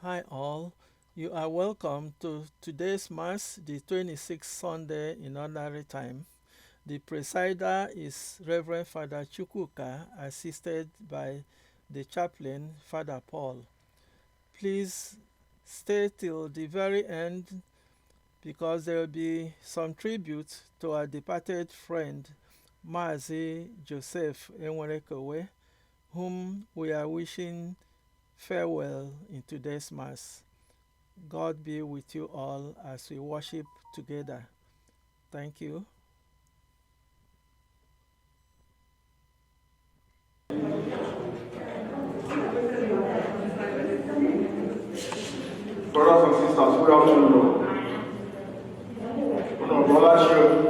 Hi all, you are welcome to today's Mass, the 26th Sunday in Ordinary Time. The presider is Reverend Father Chukuka, assisted by the chaplain, Father Paul. Please stay till the very end because there will be some tribute to our departed friend, Mazi Joseph Enwerekowe, whom we are wishing farewell in today's Mass. God be with you all as we worship together. Thank you. Brothers and sisters, good afternoon. Unu bọla chi o.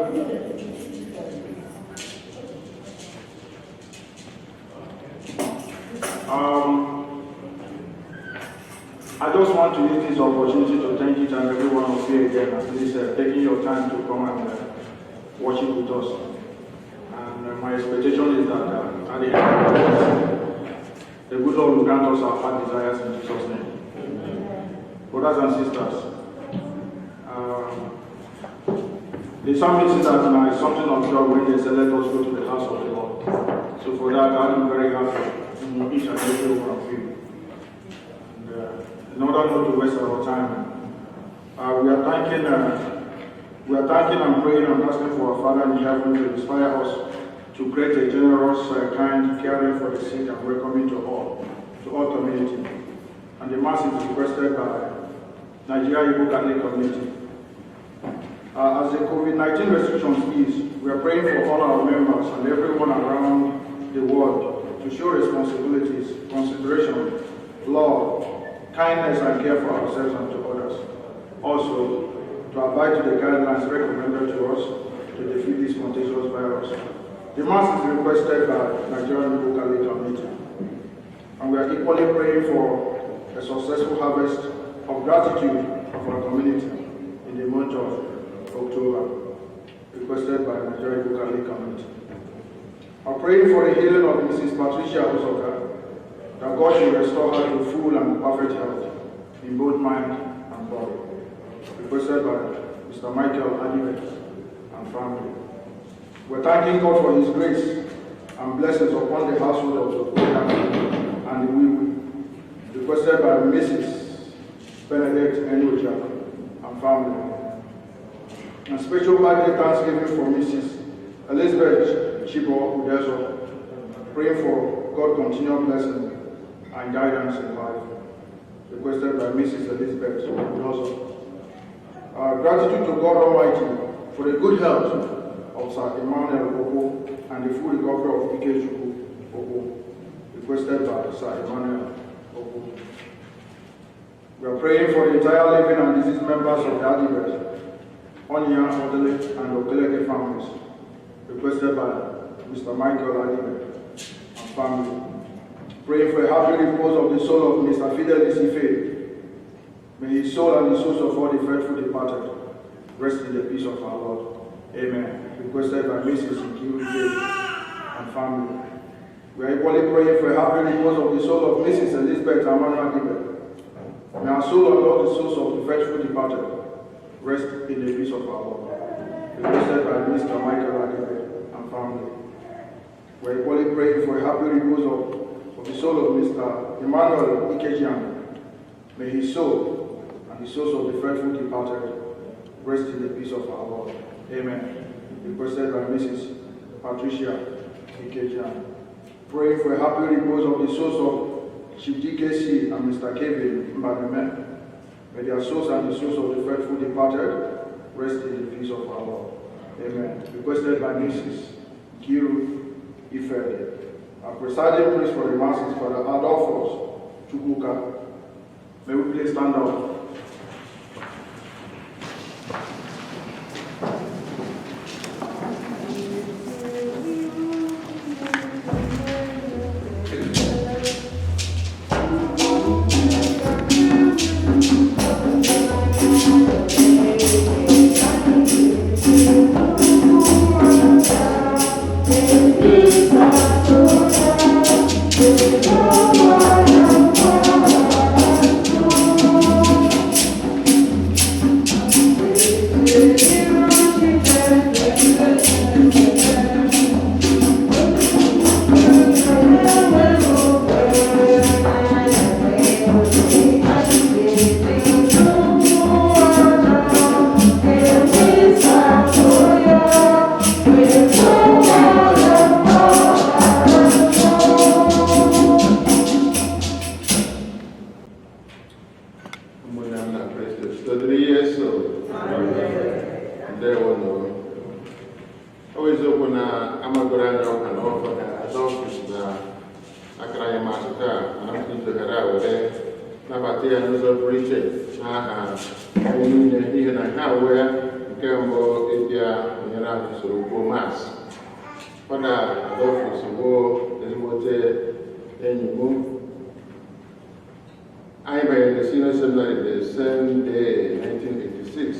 I just want to use this opportunity to thank each and every one of you again, at least taking your time to come and worship with us. And my expectation is that at the end of this, the good Lord will grant us our heart desires in Jesus' name. Brothers and sisters, the psalmist said that now is something of joy when they say, let us go to the house of the Lord. So for that, I'm very happy to know each and every one of you. And in order not to waste our time, we are thanking and praying and asking for our Father in heaven to inspire us to create a generous, kind, caring for the sick and welcoming to all community. And the Mass is requested by Nigeria Igbo Catholic Community. As the COVID-19 restrictions ease, we are praying for all our members and everyone around the world to show responsibilities, consideration, love, kindness, and care for ourselves and to others. Also, to abide to the guidelines recommended to us to defeat this contagious virus. The Mass is requested by Nigerian Igbo Catholic Community. And we are equally praying for a successful harvest of gratitude of our community in the month of October, requested by Nigeria Igbo Catholic Community. I'm praying for the healing of Mrs. Patricia Uzoka, that God should restore her to full and perfect health in both mind and body, requested by Mr. Michael Adibe and family. We're thanking God for His grace and blessings upon the household of the Okoya and the Wiwi, requested by Mrs. Benedict Enoja and family. And special birthday thanksgiving for Mrs. Elizabeth Chibo Udezo, praying for God's continued blessing and guidance in life, requested by Mrs. Elizabeth Udezo. Gratitude to God Almighty for the good health of Sir Emmanuel Ogo and the full recovery of Ikechukwu Ogo, requested by Sir Emmanuel Ogo. We are praying for the entire living and deceased members of the Adibes, Onya, Odele, and Okeleke families, requested by Mr. Michael Adibe and family. Praying for a happy repose of the soul of Mr. Fidelis Ife. May his soul and the souls of all the faithful departed rest in the peace of our Lord. Amen. Requested by Mrs. Nkiru Ife and family. We are equally praying for a happy repose of the soul of Mrs. Elizabeth Amanu Adibe. May our soul and all the souls of the faithful departed rest in the peace of our Lord. Requested by Mr. Michael Adibe and family. We are equally praying for a happy repose of the soul of Mr. Emmanuel Ikejian. May his soul and the souls of the faithful departed rest in the peace of our Lord. Amen. Requested by Mrs. Patricia Ikejian. Praying for a happy repose of the souls of Chief DKC and Mr. Kevin Mbaneme. May their souls and the souls of the faithful departed rest in the peace of our Lord. Amen. Requested by Mrs. Kiru Ifede. Our presiding priest for the Mass is Father Adolphus Chukwuka. May we please stand up. Thank you. Ndewo nụ. Ọ bụ eziokwu na amagoro anyị ọka na ọfọ na Adolphus na akara anyị masị taa, mana m ji ohere a were nabata ya n'ụzọ pụrụ iche n'aha anyị niile, n'ihi na nke a wee nke mbụ ịbịa nyere anyị usoro kwuo Mass. Fada Adolphus bụ ezigbote enyi m. Anyị banyere na senior seminary the same day, 1986.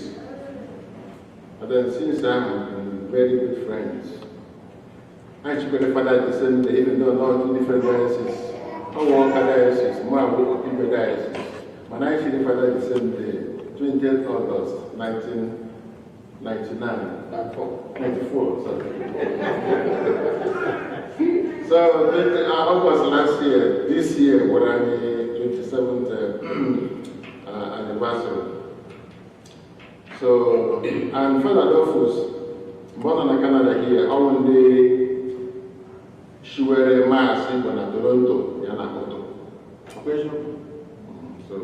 And then since then, we've been very good friends. Anyị chikwere fada the same day, even though not two different dioceses. Ọ wụ Ọka diocese, mụ abụ Okigwe diocese. Mana anyị chiri fada the same day, 20th August 1999. 94, sorry. So, August last year, this year, we're on the 27th anniversary. So, and Father Adolphus, born in Canada here, ọ bụ ndị shiwere Mass Igbo na Toronto ya na Akpọtụ. Ọkwa eziokwu? So,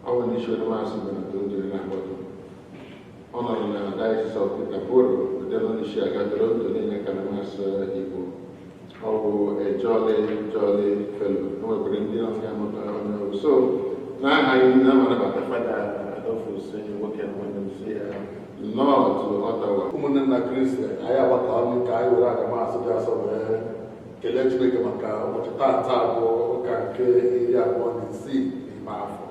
ọ bụ ndị shiwere Mass Igbo na Toronto ya na Akpọtụ. Ọ nọrọ na Diocese of Peterborough, ndị nọ n'isi aga Toronto na-enye aka na Mass Igbo. Ọ bụ a jolly, jolly fellow. O nwekwara ndị ọhịa maka onye ọrụ. So, n'aha anyị na-anabata Fada Adolphus, enyi nwoke na nwanne m, si ya nnọọ to Ottawa. Ụmụnne nna Kristi, anyị agbakọ ọnụ ka anyị were aja Mass dị asọ wee kelee Chineke maka ụbọchị taata bụ ụka nke 26 n'ime afọ.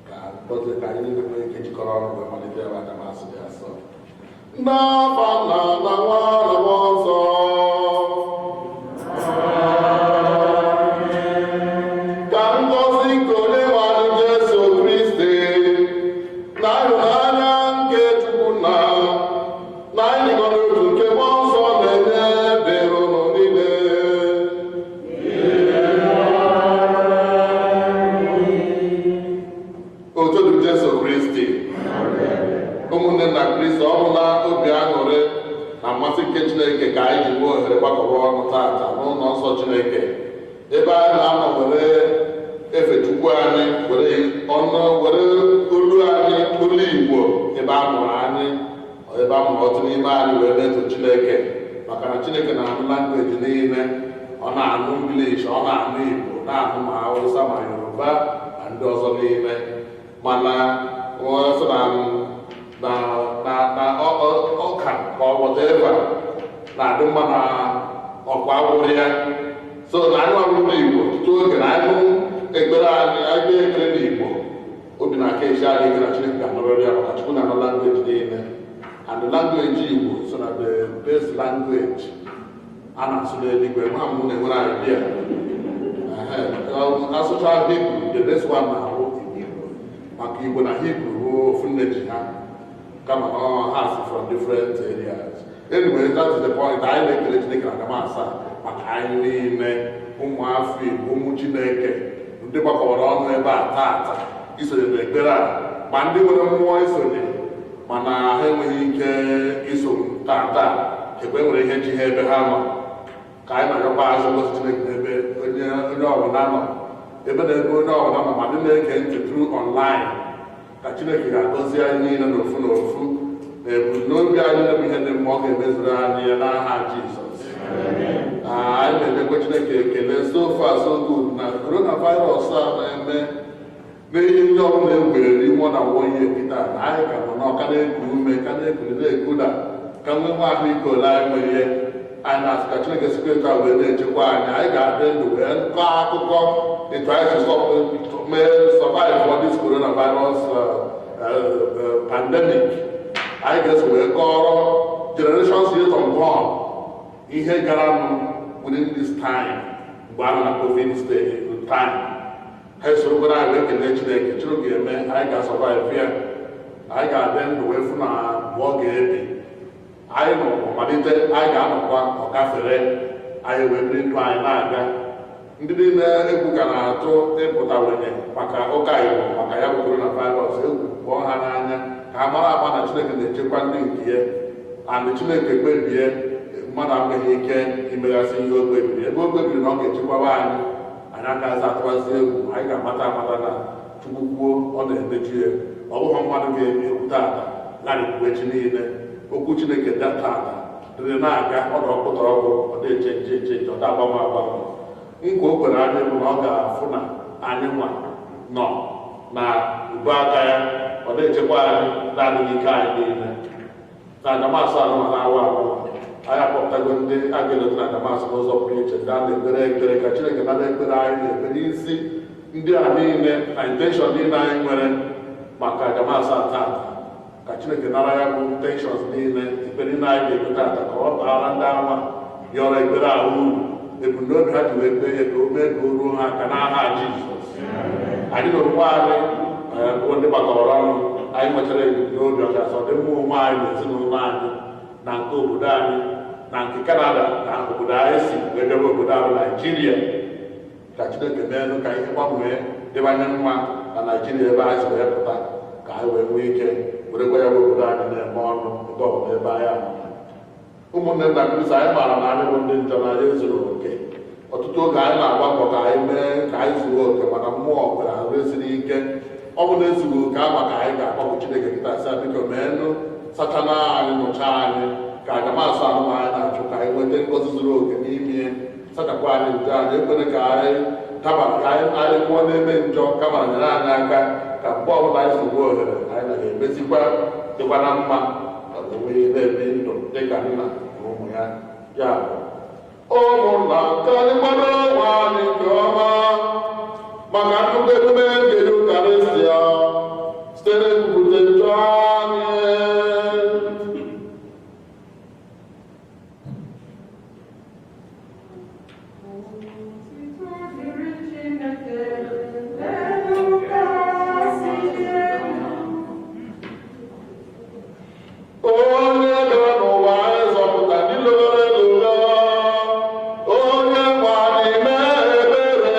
Ka gọzie ka anyị niile nwee ike jikọrọ ọnụ wee malite ya bụ aja Mass dị asọ. N'afa Nna na Nwa na Mmụọ Nsọ. Ka ngọzi nke Onyenwe anyị Jesu Kristi na ịhụnanya nke Chukwu na na ịdịkọ n'otu nke Mmụọ Nsọ na-enye dịrị unu niile. Otu dị Jesu Kristi. Ụmụnne na Kristi, ọ bụ na obi aṅụrị na mmasị nke Chineke ka anyị ji nwee ohere gbakọba ọnụ tata n'ụlọ nsọ Chineke, ebe anyị na-anọ were efe Chukwu anyị, were ọnụ, were olu anyị, olu Igbo, ebe a mụrụ anyị, ebe a mụrụ ọtụ n'ime anyị, wee na-eto Chineke, maka na Chineke na-anụ language niile. Ọ na-anụ English, ọ na-anụ Igbo, na-anụ ma Hausa, ma Yoruba, ma ndị ọzọ niile. Mana ọ sị na ọka ka ọ whatever na-adị mma na ọkwa awụrụ ya. So na anyị ọrụ ndị Igbo, ọtụtụ oge na anyị nụ ekpere anyị, anyị kpee ekpere n'Igbo, obi na-aka esi anyị ike na Chineke ga-anọrịrị ya, maka Chukwu na-anụ language niile, and the language Igbo so na the best language a na-asụ n'eluigwe. Ma mụ na-enwere idea, asụcha Hibru, the best one na-ahụ Igbo, maka Igbo na Hibru bụ ofu nne ji ha, kama na ha si from different areas. Anyway, that is the point. Anyị na-ekele Chineke na aja Mass a maka anyị niile, ụmụafọ Igbo, ụmụ Chineke, ndị gbakọrọ ọnụ ebe a taata isonye n'ekpere a, ma ndị nwere mmụọ isonye mana ha enweghị ike iso tata, ekwe nwere ihe ji ha ebe ha nọ. Ka anyị na-arịọkwa azụ ngozi Chineke n'ebe onye onye ọbụla nọ, ebe na ebe onye ọbụla nọ, ma ndị na-ege ntị through online, ka Chineke ga-agọzi anyị niile n'ofu n'ofu, na ebumnobi anyị bụ ihe dị mma, ọ ga-emezuru anyị ya n'aha Jizọs. Anyị na-enyekwa Chineke ekele, so far so good, na coronavirus a na-eme n'ihe ndị ọbụla egwere more than one year kịta, na anyị ka nọ n'ọka na-eku ume, ka na-ekuli na-ekuda, ka nwee nwa ahụike ole anyị nwere ihe. Anyị na-asị ka Chineke sikwa etu a wee na-echekwa anyị. Anyị ga-adị ndụ wee kọọ akụkọ etu anyị si mee survive for this coronavirus pandemic. Anyị ga-eso wee kọrọ generations yet unborn ihe gara nụ within this time mgbe a nọ na COVID state time. Ha esorokwara anyị wee kelee Chineke. Chineke ga-eme anyị ga-survive ya, anyị ga-adị ndụ wee fụ na mgbe ọ ga-ebi. Anyị nọ malite, anyị ga-anọkwa ọ gafere, anyị wee biri ndụ anyị na-aga. Ndị niile egwu ka na-atụ ịpụta wenye maka ụka Igbo, maka ya bụ coronavirus, egwu pụọ ha n'anya, ka ha mara ama na Chineke na-echekwa ndị nke ya, and Chineke kpebie, mmadụ enweghị ike imeghasị ihe o kpebiri. Ebe o kpebiri na ọ ga-echekwaba anyị, anyị agaghịzi atụwazi egwu. Anyị ga-amata amata na Chukwu kwuo, ọ na-emeju ya. Ọ bụghị mmadụ ga-eme ekwu tata gharịpụ echi niile. Okwu Chineke da tata dịrị na-aga, ọ na ọkpụtọrọ ọkụ, ọ na-eche nche nche nche, ọ na-agbanwe agbanwe. Nkwa o kwere anyị bụ na ọ ga-afụ na anyị nwa nọ na ubu aka ya, ọ na-echekwa anyị na-adịghị ike anyị niile. Na adamasị anụ na-awa abụọ, anyị akpọpụtago ndị a ga-eleta na adamasị n'ụzọ pụrụ iche, ndị a na-ekpere ekpere ka Chineke nara ekpere anyị na-ekpe n'isi ndị a niile na intention niile anyị nwere maka adamasị a tata. Ka Chineke nara ya bụ intentions niile, ekpere niile anyị na-ekpe tata, ka ọ baara ndị anwa yọrọ ekpere ahụ uru, ebumnobi ha ji wee kpee ya, ka o mee ka o ruo ha aka n'aha Jizọs. Anyị na onwe anyị bụ ndị gbakọrọ ọnụ, anyị nwetara ebumnobi ọkachasị ọdịmma onwe anyị na ezinụlọ anyị na nke obodo anyị na nke Kanada na obodo anyị si wee bịaba, obodo ahụ Naijiria. Ka Chineke meenụ ka ihe gbanwee dịbanye mma na Naijiria ebe anyị si wee pụta, ka anyị wee nwee ike werekwa ya bụ obodo anyị na-eme ọnụ ebe ọbụla ebe anyị anọ. Ụmụnne nna Kristo, anyị maara na anyị bụ ndị njọ na anyị ezuru oke. Ọtụtụ oge anyị na-agba mbọ ka anyị mee ka anyị zuo oke, mana mmụọ kwere arụ esiri ike. Ọ bụ na ezughị oke ama ka anyị ga-akpọpụ Chineke kịta sị, biko meenụ sachana anyị, nụcha anyị, ka ajamasụ anụ anyị na-achụ, ka anyị nweta ngọzi zuru oke n'ime sachapụ anyị njọ anyị. Ekwere ka anyị daba ka anyị pụọ n'ebe njọ, kama nyere anyị aka ka mgbe ọbụla anyị sogbu ohere anyị na ga-emezikwa dịkwa na mma, ka wee na-ebi ndụ dịka nna na ụmụ ya. Ya bụ, ụmụnna, ka anyị gbado onwe anyị nke ọma maka nnukwu emume nke Yukarịstịa site n'ekwupụta njọ anyị. Otuto dịrị Chineke n'elu kasị elu. Onye bịara n'ụwa anyị zọpụta ndị lụrụ elu, onye nwe anyị, mee ebere.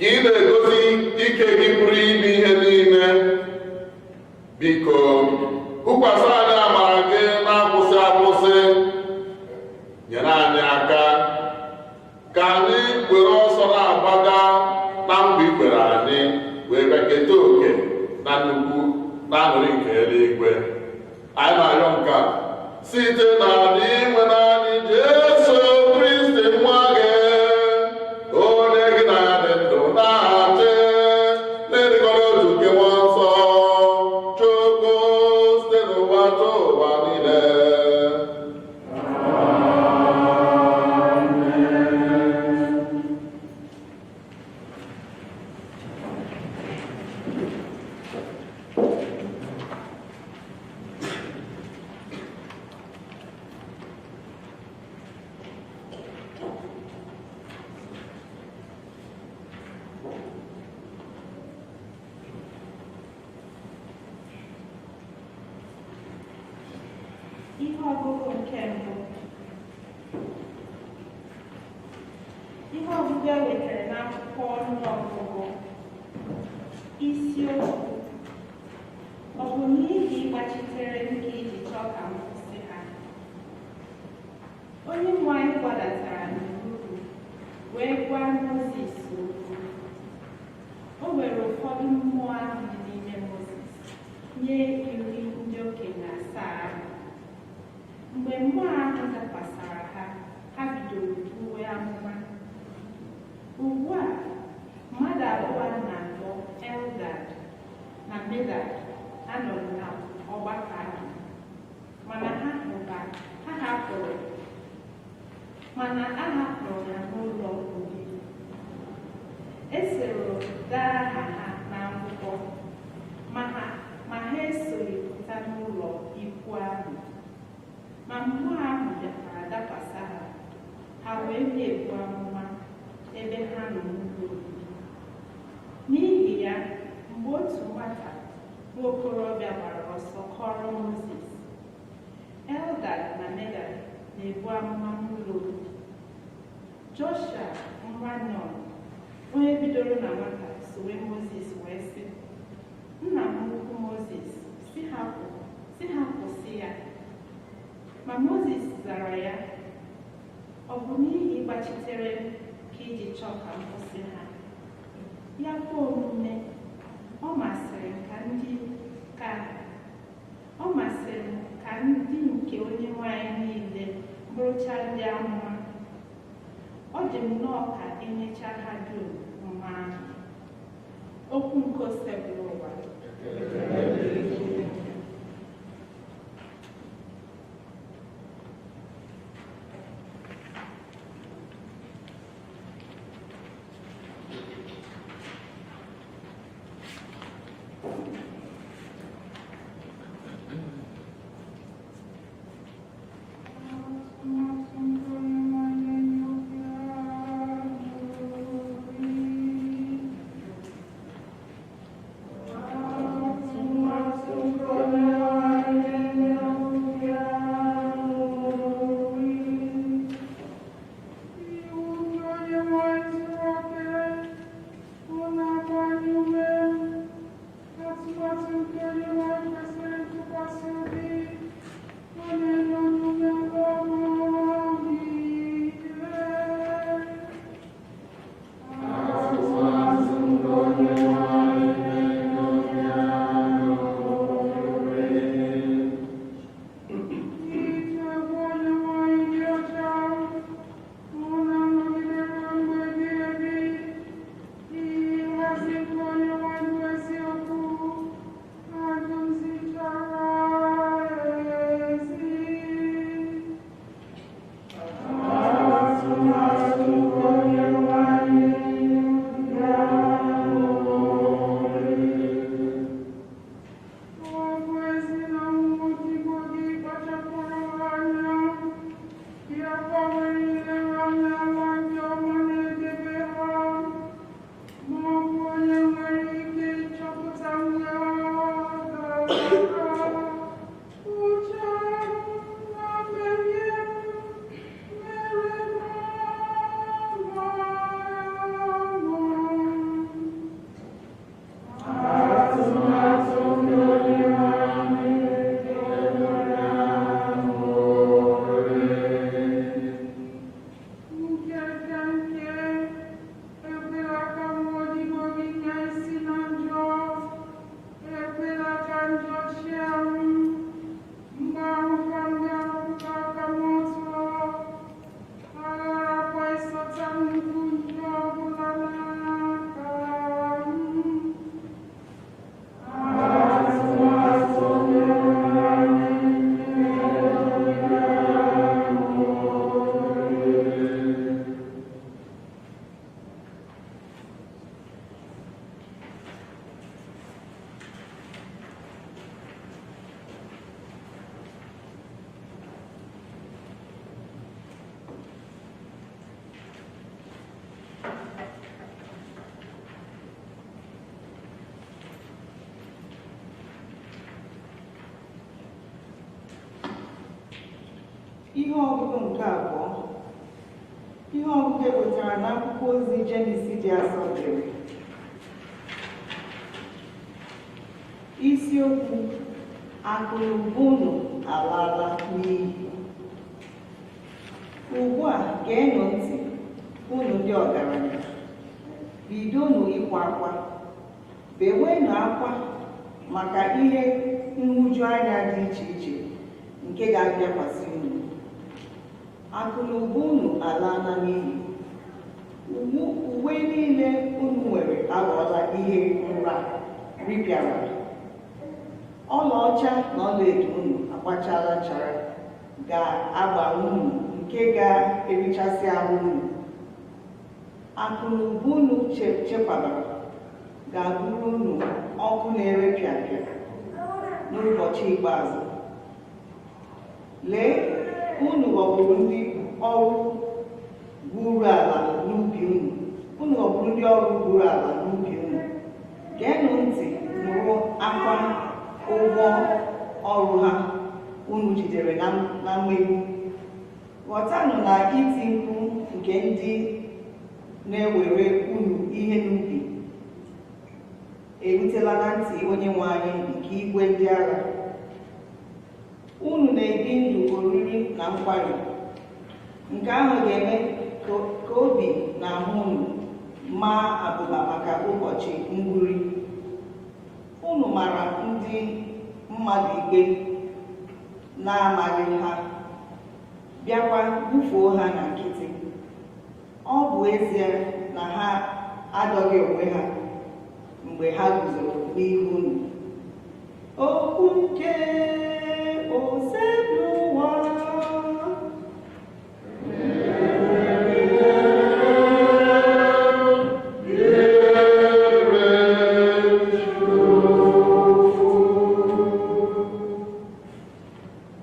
Ka ị na-egosi ike gị pụrụ ime ihe niile, biko hụkwasị anyị amara gị na-akwụsị akwụsị. Nyere anyị aka ka anyị were ọsọ na-agbaga na nkwa i kwere anyị, wee bịa keta oke na nnukwu na aṅụrị nke eluigwe. Anyị na-arịọ nke a site na Dinwenụ anyị Jesu Kristi nwa gị, onye gị na ya dị ndụ na-achị n'ịdịkọ n'otu nke Mmụọ Nsọ, Chukwu, site n'ụwa tụ ụwa niile. Ihe ọgụgụ nke mbụ. Ihe ọgụgụ e wetara n'akwụkwọ Ọnụọgụgụ. Isiokwu: Ọ bụ n'ihi ịgbachitere m ka iji chọọ ka m kwụsị ha? Onye nwe anyị gbadatara n'ururu wee gwa Mozis okwu. O were ụfọdụ mmụọ ahụ dị n'ime Mozis nye iri ndị okenye asaa ahụ. Mgbe mmụọ ahụ dakwasara ha, ha bidoro buwe amụma. Ugbu a, mmadụ abụọ a na-akpọ Eldad na Medad anọghị na ọgbakọ ahụ, mana a hapụrụ ha n'ụlọ obibi. E soro dee aha ha n'akwụkwọ, ma ha esoghị pụta n'ụlọ ikwu ahụ. Ma mmụọ ahụ bịakwara dakwasị ha, ha wee na-ebu amụma ebe ha nọ n'ụlọ obibi. N'ihi ya, mgbe otu nwata nwa okorobịa gbara ọsọ kọrọ Mozis, Eldad na Medad na-ebu amụma n'ụlọ obibi. Joshua nwa Nun, onye bidoro na nwata sowe Mozis, wee sị, "Nna m ukwu Mozis, si ha kwụsị ya." Ma Mozis zara ya, "Ọ bụ n'ihi ịgbachitere m ka iji chọọ ka m kwụsị ha?" Ya kwe omume, ọ masịrị m ka ndị nke Onyenwe anyị niile bụrụcha ndị amụma. Ọ dị m nnọọ ka enyecha ha dum mma ahụ. Okwu nke Osebụrụwa. Ihe ọgụgụ nke abụọ. Ihe ọgụgụ e wetara n'akwụkwọ ozi Jemis dị asọ dere. Isiokwu: Akụnụba unu alaala n'iyi. Ugbu a geenụ ntị, unu ndị ọgaranya, bidonụ ịkwa akwa, bewenụ akwa maka ihe nhụjuanya dị iche iche nke ga-abịakwasị unu. Akụnụba unu alaala n'iyi. Uwe niile unu nwere aghọọla ihe nra ripịara. Ọlaọcha na ọlaedo unu agbachala nchara ga-agba unu nke ga-erichasị ahụ unu. Akụnụba unu chekwabara ga-abụrụ unu ọkụ na-erepịapịa n'ụbọchị ikpeazụ. Lee, unu ghọgburu ndị ọrụ gwuru ala n'ubi unu. Unu ghọgburu ndị ọrụ gwuru ala n'ubi unu. Geenụ ntị nụrụ akwa ụgwọ ọrụ ha unu jidere na mmegbu. Ghọtanụ na iti mkpu nke ndị na-ewere unu ihe n'ubi erutela na ntị Onyenwe anyị nke igwe ndị agha. Unu na-ebi ndụ oriri na nkwari. Nke ahụ ga-eme ka obi na ahụ unu maa abụba maka ụbọchị mgburi. Unu mara ndị mmadụ ikpe na-amaghị ha, bịakwa bufuo ha na nkịtị. Ọ bụ ezie na ha adọghị onwe ha mgbe ha guzoro n'ihu unu. Okwu nke Osebụlụwa.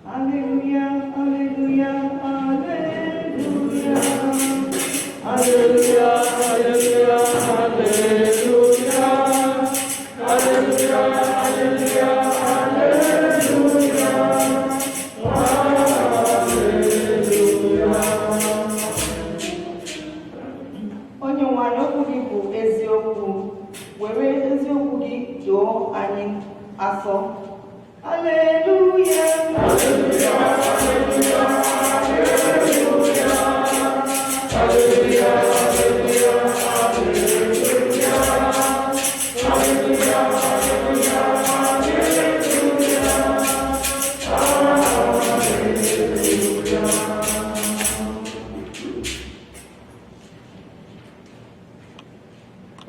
Alleluia, alleluia, alleluia. Alleluia, alleluia, alleluia. Alleluia, alleluia, alleluia. Alleluia. Onye nwe anyị, okwu gị bụ eziokwu. Were eziokwu gị doo anyị asọ. Alleluia. Alleluia, alleluia, alleluia. Alleluia, alleluia, alleluia. Alleluia.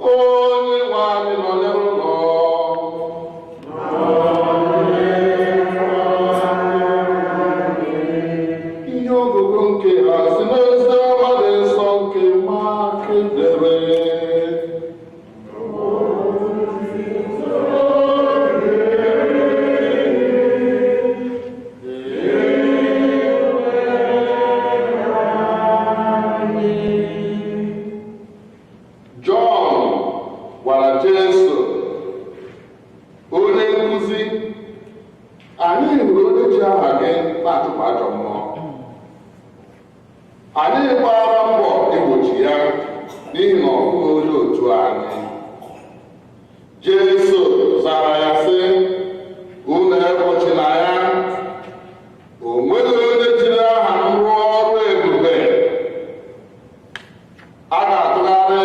Onye nwe anyị nọnyere ụlọ. Ihe ọgụgụ nke ha si n'ozi ọma dị nsọ nke Mak dere. Jọn gwara Jesu, onye nkụzi, anyị hụrụ onye ji aha gị na-achụpụ ajọ mmụọ. Anyị gbara mbọ igbochi ya n'ihi na ọ bụghị onye otu anyị. Jesu zara ya sị, unu egbochila ya. O nweghị onye jiri aha m rụọ ọrụ ebube a ga-atụgharị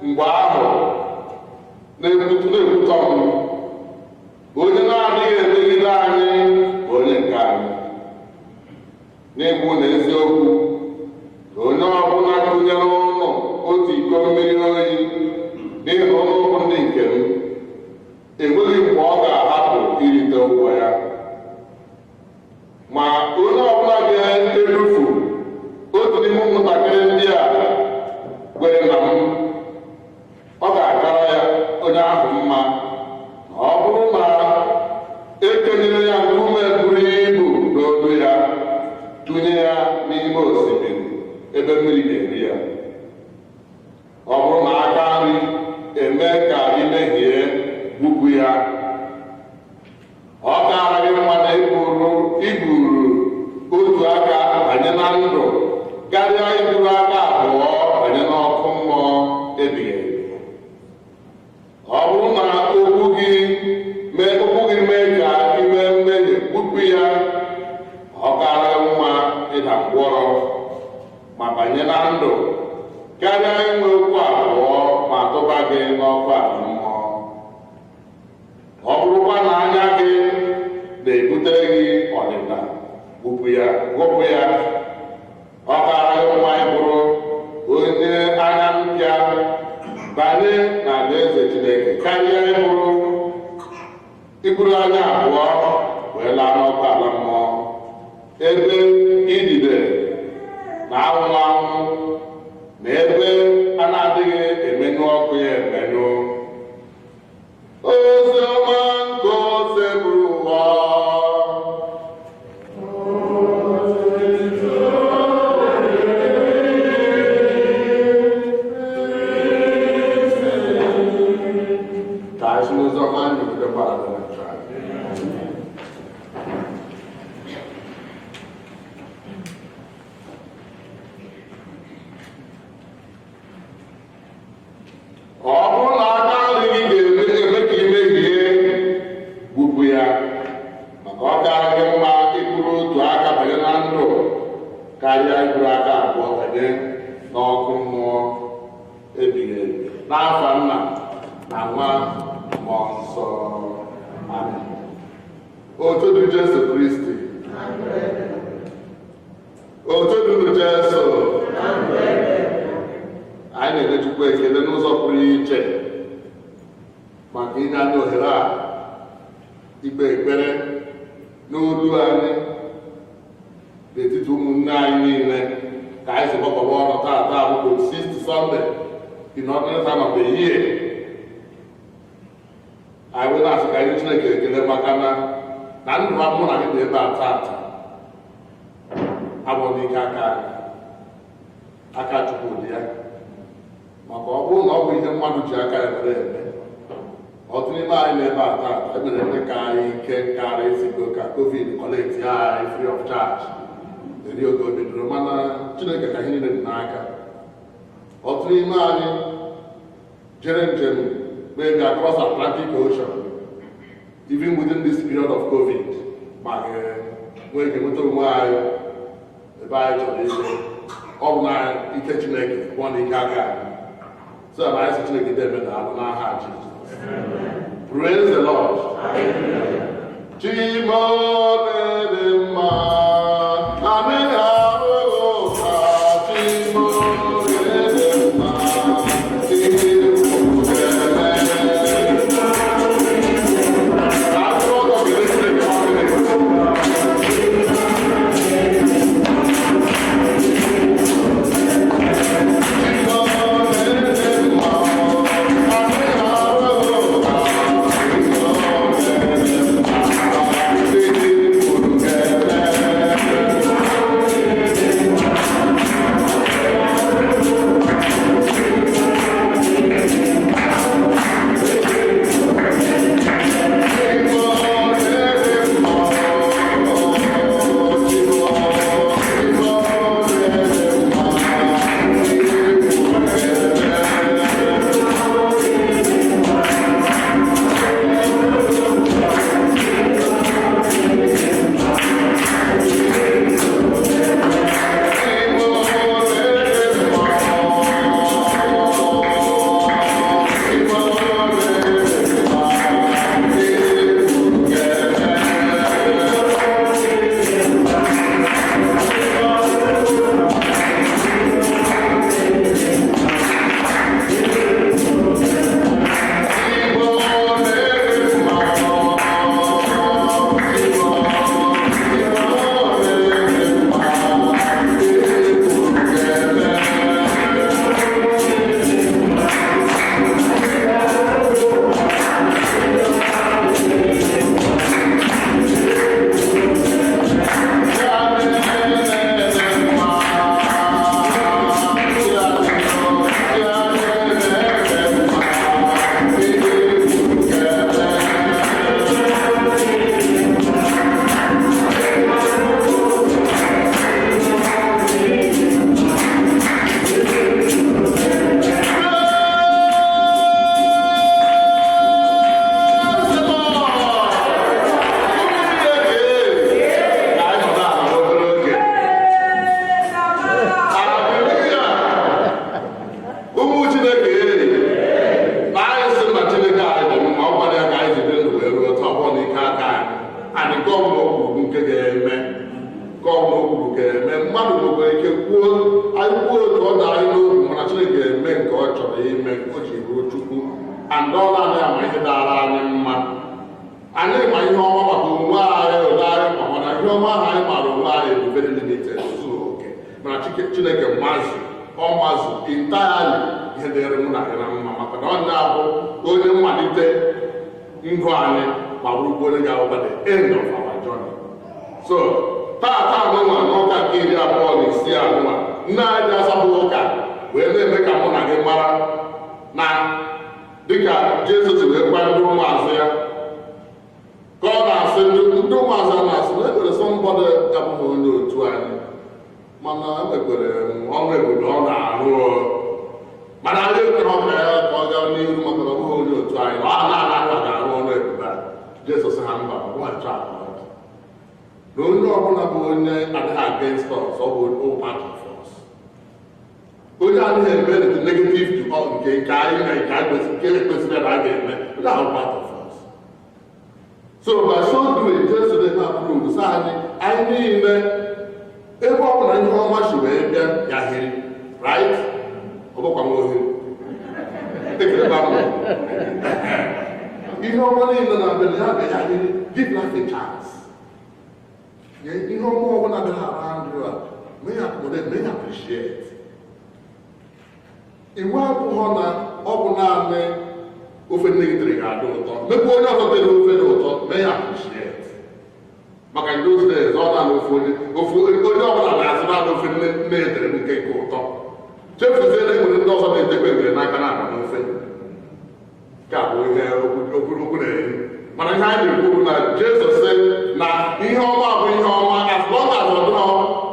mgbe ahụ na-ekwutọ m. Onye na-adịghị emegide anyị bụ onye nke anyị. N'ikwu na eziokwu na onye ọbụla kụnyere ụnụ otu iko mmiri oyi n'ihi na ụnụ bụ ndị nke m, enweghị mgbe ọ ga-ahapụ irite ụgwọ ya. Ma onye ọbụla ga-edufu otu n'ime ụmụntakịrị ndị a kwere na m, ọ ga-akara ya onye ahụ mma na ọ bụrụ na ekenyere ya nkume buru ibu n'olu ya, tụnye ya n'ime osimiri ebe mmiri ga-eri ya. Ọ bụrụ na aka nri eme ka ị mehie, gbupụ ya. Ọ kaara gị mma na iburu otu aka. ya, ghụpụ ya. Ọ kaara gị mma ịbụrụ onye anya mpịa banye n'alaeze Chineke karịa iburu anya abụọ wee laa n'ọkụ ala mmụọ, ebe idide na anwụ anwụ na ebe a na-adịghị emenyụ ọkụ ya emenyụ. Ozi ọma nke Osebụrụwa. Ka anyị si n'ozi ọma anyị nọgide mgbaghara na njọ anyị. Ọ bụrụ na aka nri gị ga-eme ka ị mehie, gbupụ ya, maka ọ kaara gị mma iburu otu aka banye na ndụ karịa iburu aka abụọ banye n'ọkụ mmụọ ebighị ebi. N'afa Nna na Nwa Mmụọ Nsọ, amen. Otu dị Jesu Kristi. Otu dị Jesu. Anyị na-enye Chukwu ekele n'ụzọ pụrụ iche maka inye anyị ohere a ikpe ekpere n'olu anyị n'etiti ụmụnne anyị niile, ka anyị si gbakọba ọnụ taata bụ 6th Sunday in ordinary time of the year. Anyị wee na-asị ka anyị Chineke ekele maka na ndụ mụ na gị dị ebe a taata abụọ n'ike aka anyị, aka Chukwu dị ya, maka ọ bụrụ na ọ bụ ihe mmadụ ji aka ya were eme. Ọtụtụ n'ime anyị n'ebe a taata emere ndị ka anyị ike karịa ezigbo ka COVID collect anyị free of charge eri oge o bidoro, mana Chineke ka ihe niile dị n'aka. Ọtụtụ n'ime anyị jere njem maybe across Atlantic Ocean even within this period of COVID, ma nwee ike nweta onwe anyị ebe anyị chọrọ ije. Ọ bụ na ike Chineke pụọ na ike aka anyị. So na anyị sị Chineke debe daalụ n'aha Jizọs. Praise the Lord. Chimone dị mma, anyị arụghị ụka. Chimone dị mma, ihe eme. Atụrụ ọtọ kele Chineke ọ gịnị? Chimone dị mma, anyị arụghị ụka. Chimone dị mma, ihe eme. Ụmụ Chineke, na anyị sị na Chineke anyị dị mma. Ọ gwara ya ka anyị ji dị ndụ wee ruo taa, ọ bụrụ na ike aka anyị. Anyị nke ọbụla o kwuru nke ga-eme, nke ọbụla. chọrọ ime o ji bụrụ Chukwu, and ọ naanị ama ihe dara anyị mma. Anyị ma ihe ọma maka onwe anyị ole anyị ma, mana ihe ọma ahụ anyị mara onwe anyị bụ very limited, zuru oke. Mana Chineke mazụ, ọ mazụ entirely ihe dịrị mụ na gị na mma, maka na ọ na-abụ onye mmalite ndụ anyị ma bụrụkwa onye ga-abụkwa the end of our journey. So taata anụnwa, n'ụka nke 26 anụnwa, nne anyị asabụghị ụka wee na-eme ka mụ na gị mara na dịka Jesu si wee gwa ndị ụmụazụ ya, ka ọ na-asị ndị ụmụazụ a na-asị na enwere somebody abụghị onye otu anyị, mana emekwere ọrụ ebube ọ na-arụ, mana anyị ekwere ọka ya ka ọ gaa n'ihu maka na ọ bụghị onye otu anyị, na ọ na-anaghị ga-arụ ọrụ ebube a. Jesu sị ha mba, ọ bụghị etu a ka ọ dị, na onye ọbụla bụ onye adịghị against us, ọ bụ part of us. Onye adịghị eme the negative to us, nke anyị na nke anyị kwesịrị, nke kwesịrị na a ga-eme, onye ahụ part of us. So by so doing, Jesu na-eme approve sị anyị niile, ebe ọ bụla ihe ọma si wee bịa ya hiri, right? Ọ bụkwa m ohi ekeleba m ihe ọma niile na-abịa na ya bịa ya hiri. Give life a chance. Ihe ọma ọbụla bịara around you a, may accommodate, may appreciate. Iwu abụghọ na ọ bụ naanị ofe nne gị tere ga-adị ụtọ. Mekwa onye ọzọ tere ofe dị ụtọ, may appreciate, maka in those days, ọ naanị ofe onye ofe onye ọbụla na-asị naanị ofe nne nne ya tere nke ụtọ, chefuzie na enwere ndị ọzọ na-etekwe ngere n'aka na-aba n'ofe. Nke a bụ ihe okwu na-eri, mana ihe anyị na-ekwu bụ na Jesu sị na ihe ọma bụ ihe ọma, as long as ọ dịrọ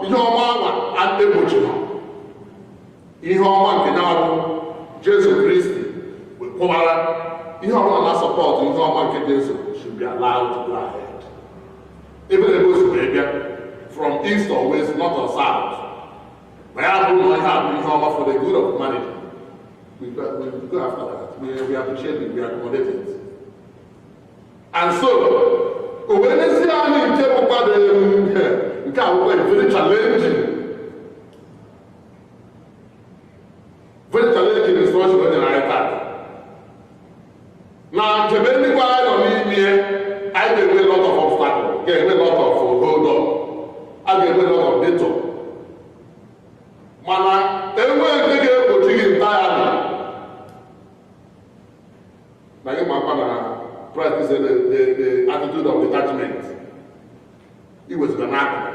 ihe ọma anwa egbochighị ihe ọma nke ya bụ Jesu Kristi kwụwara. Ihe ọbụla na-support ihe ọma nke Jesu should be allowed to go ahead, ebe na ebe o si wee bịa, from east or west, north or south, ma ya bụ na ihe a bụ ihe ọma for the good of humanity, we go after that. We appreciate it, we accommodate it. And so o wee n'ezie anyị nke bụkwa nke a bụkwa very challenging instruction o nyere anyị taa na njem eluigwe anyị nọ n'ime. Anyị ga-enwe lot of obstacle, ga-enwe lot of hold up, a ga-enwe lot of detour, mana enwe nke ga-egbochi gị entirely na gị makwa na practice the attitude of detachment, iwezuga n'akụkụ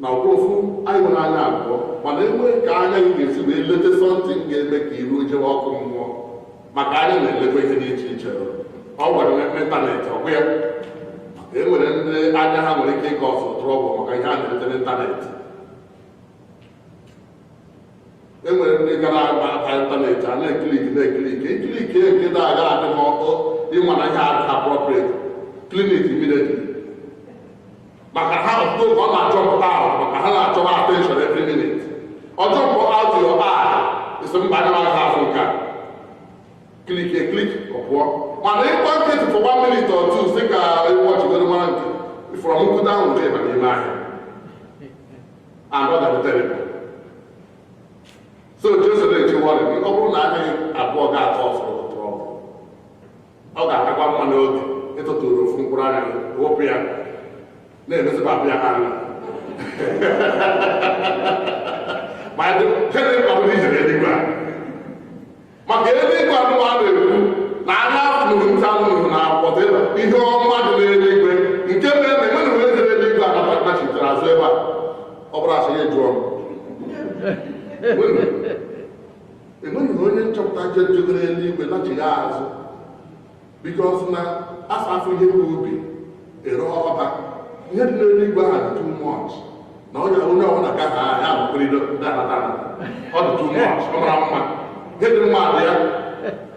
na ofu anyị nwere anya abụọ, mana enwe ka anya gị ga-esi wee lete something ga-eme ka iru jewe ọkụ mmụọ, maka anya na-elekwa ihe dị iche iche. Ọ gwara n'ịntanetị ọgwụ ya, maka e nwere ndị anya ha nwere ike ịga ọsọ trouble maka ihe a na-elete n'ịntanetị. E nwere ndị gara aba ịntanetị a na-eclick na-eclick eclick nke na-aga adịghị ọkụ, ịma na ihe adịghị appropriate, clean it immediately, maka ha ọtụtụ oge ọ na-ajump out, maka ha na-achọwa attention every minute. Ọ jump out your eye, isi mba, anya agaghị afụ nke a, click a click, ọ pụọ. Mana ịgba nkịtị for one minute or two, sị ka ịwọchigoro mara nke from nkwute ahụ nke ịba n'ime ahịa, and ọ ga-abụ terrible. So Jesu na-eche warning gị, ọ bụrụ na anya gị abụọ ga-atọ ọsọ trouble, ọ ga-akakwa mma n'oge ịtụtụrụ ofu mkpụrụ anya gị, wụpụ ya, na-emezikwa abịa ha anya ma gịnị ka ọ bụ ijere eluigwe a, maka eluigwe anụmanụ a na-ekwu na anya nụrụ, ntị anụrụ na whatever ihe ọma dị n'eluigwe, nke mere na enweghị onye jere eluigwe a nachitere azụ ebe a. Ọ bụrụ asị ya jụọ m, enweghị onye nchọpụta jegoro eluigwe nachigha azụ, because na asa afọ ihe bụ ubi ere ọba, ihe dị n'eluigwe ahụ dị too much na onye onye ọbụla gaghị ahịa abụkwirido ndị anata anata. Ọ dị too much, ọ mara mma, ihe dị mma dị ya.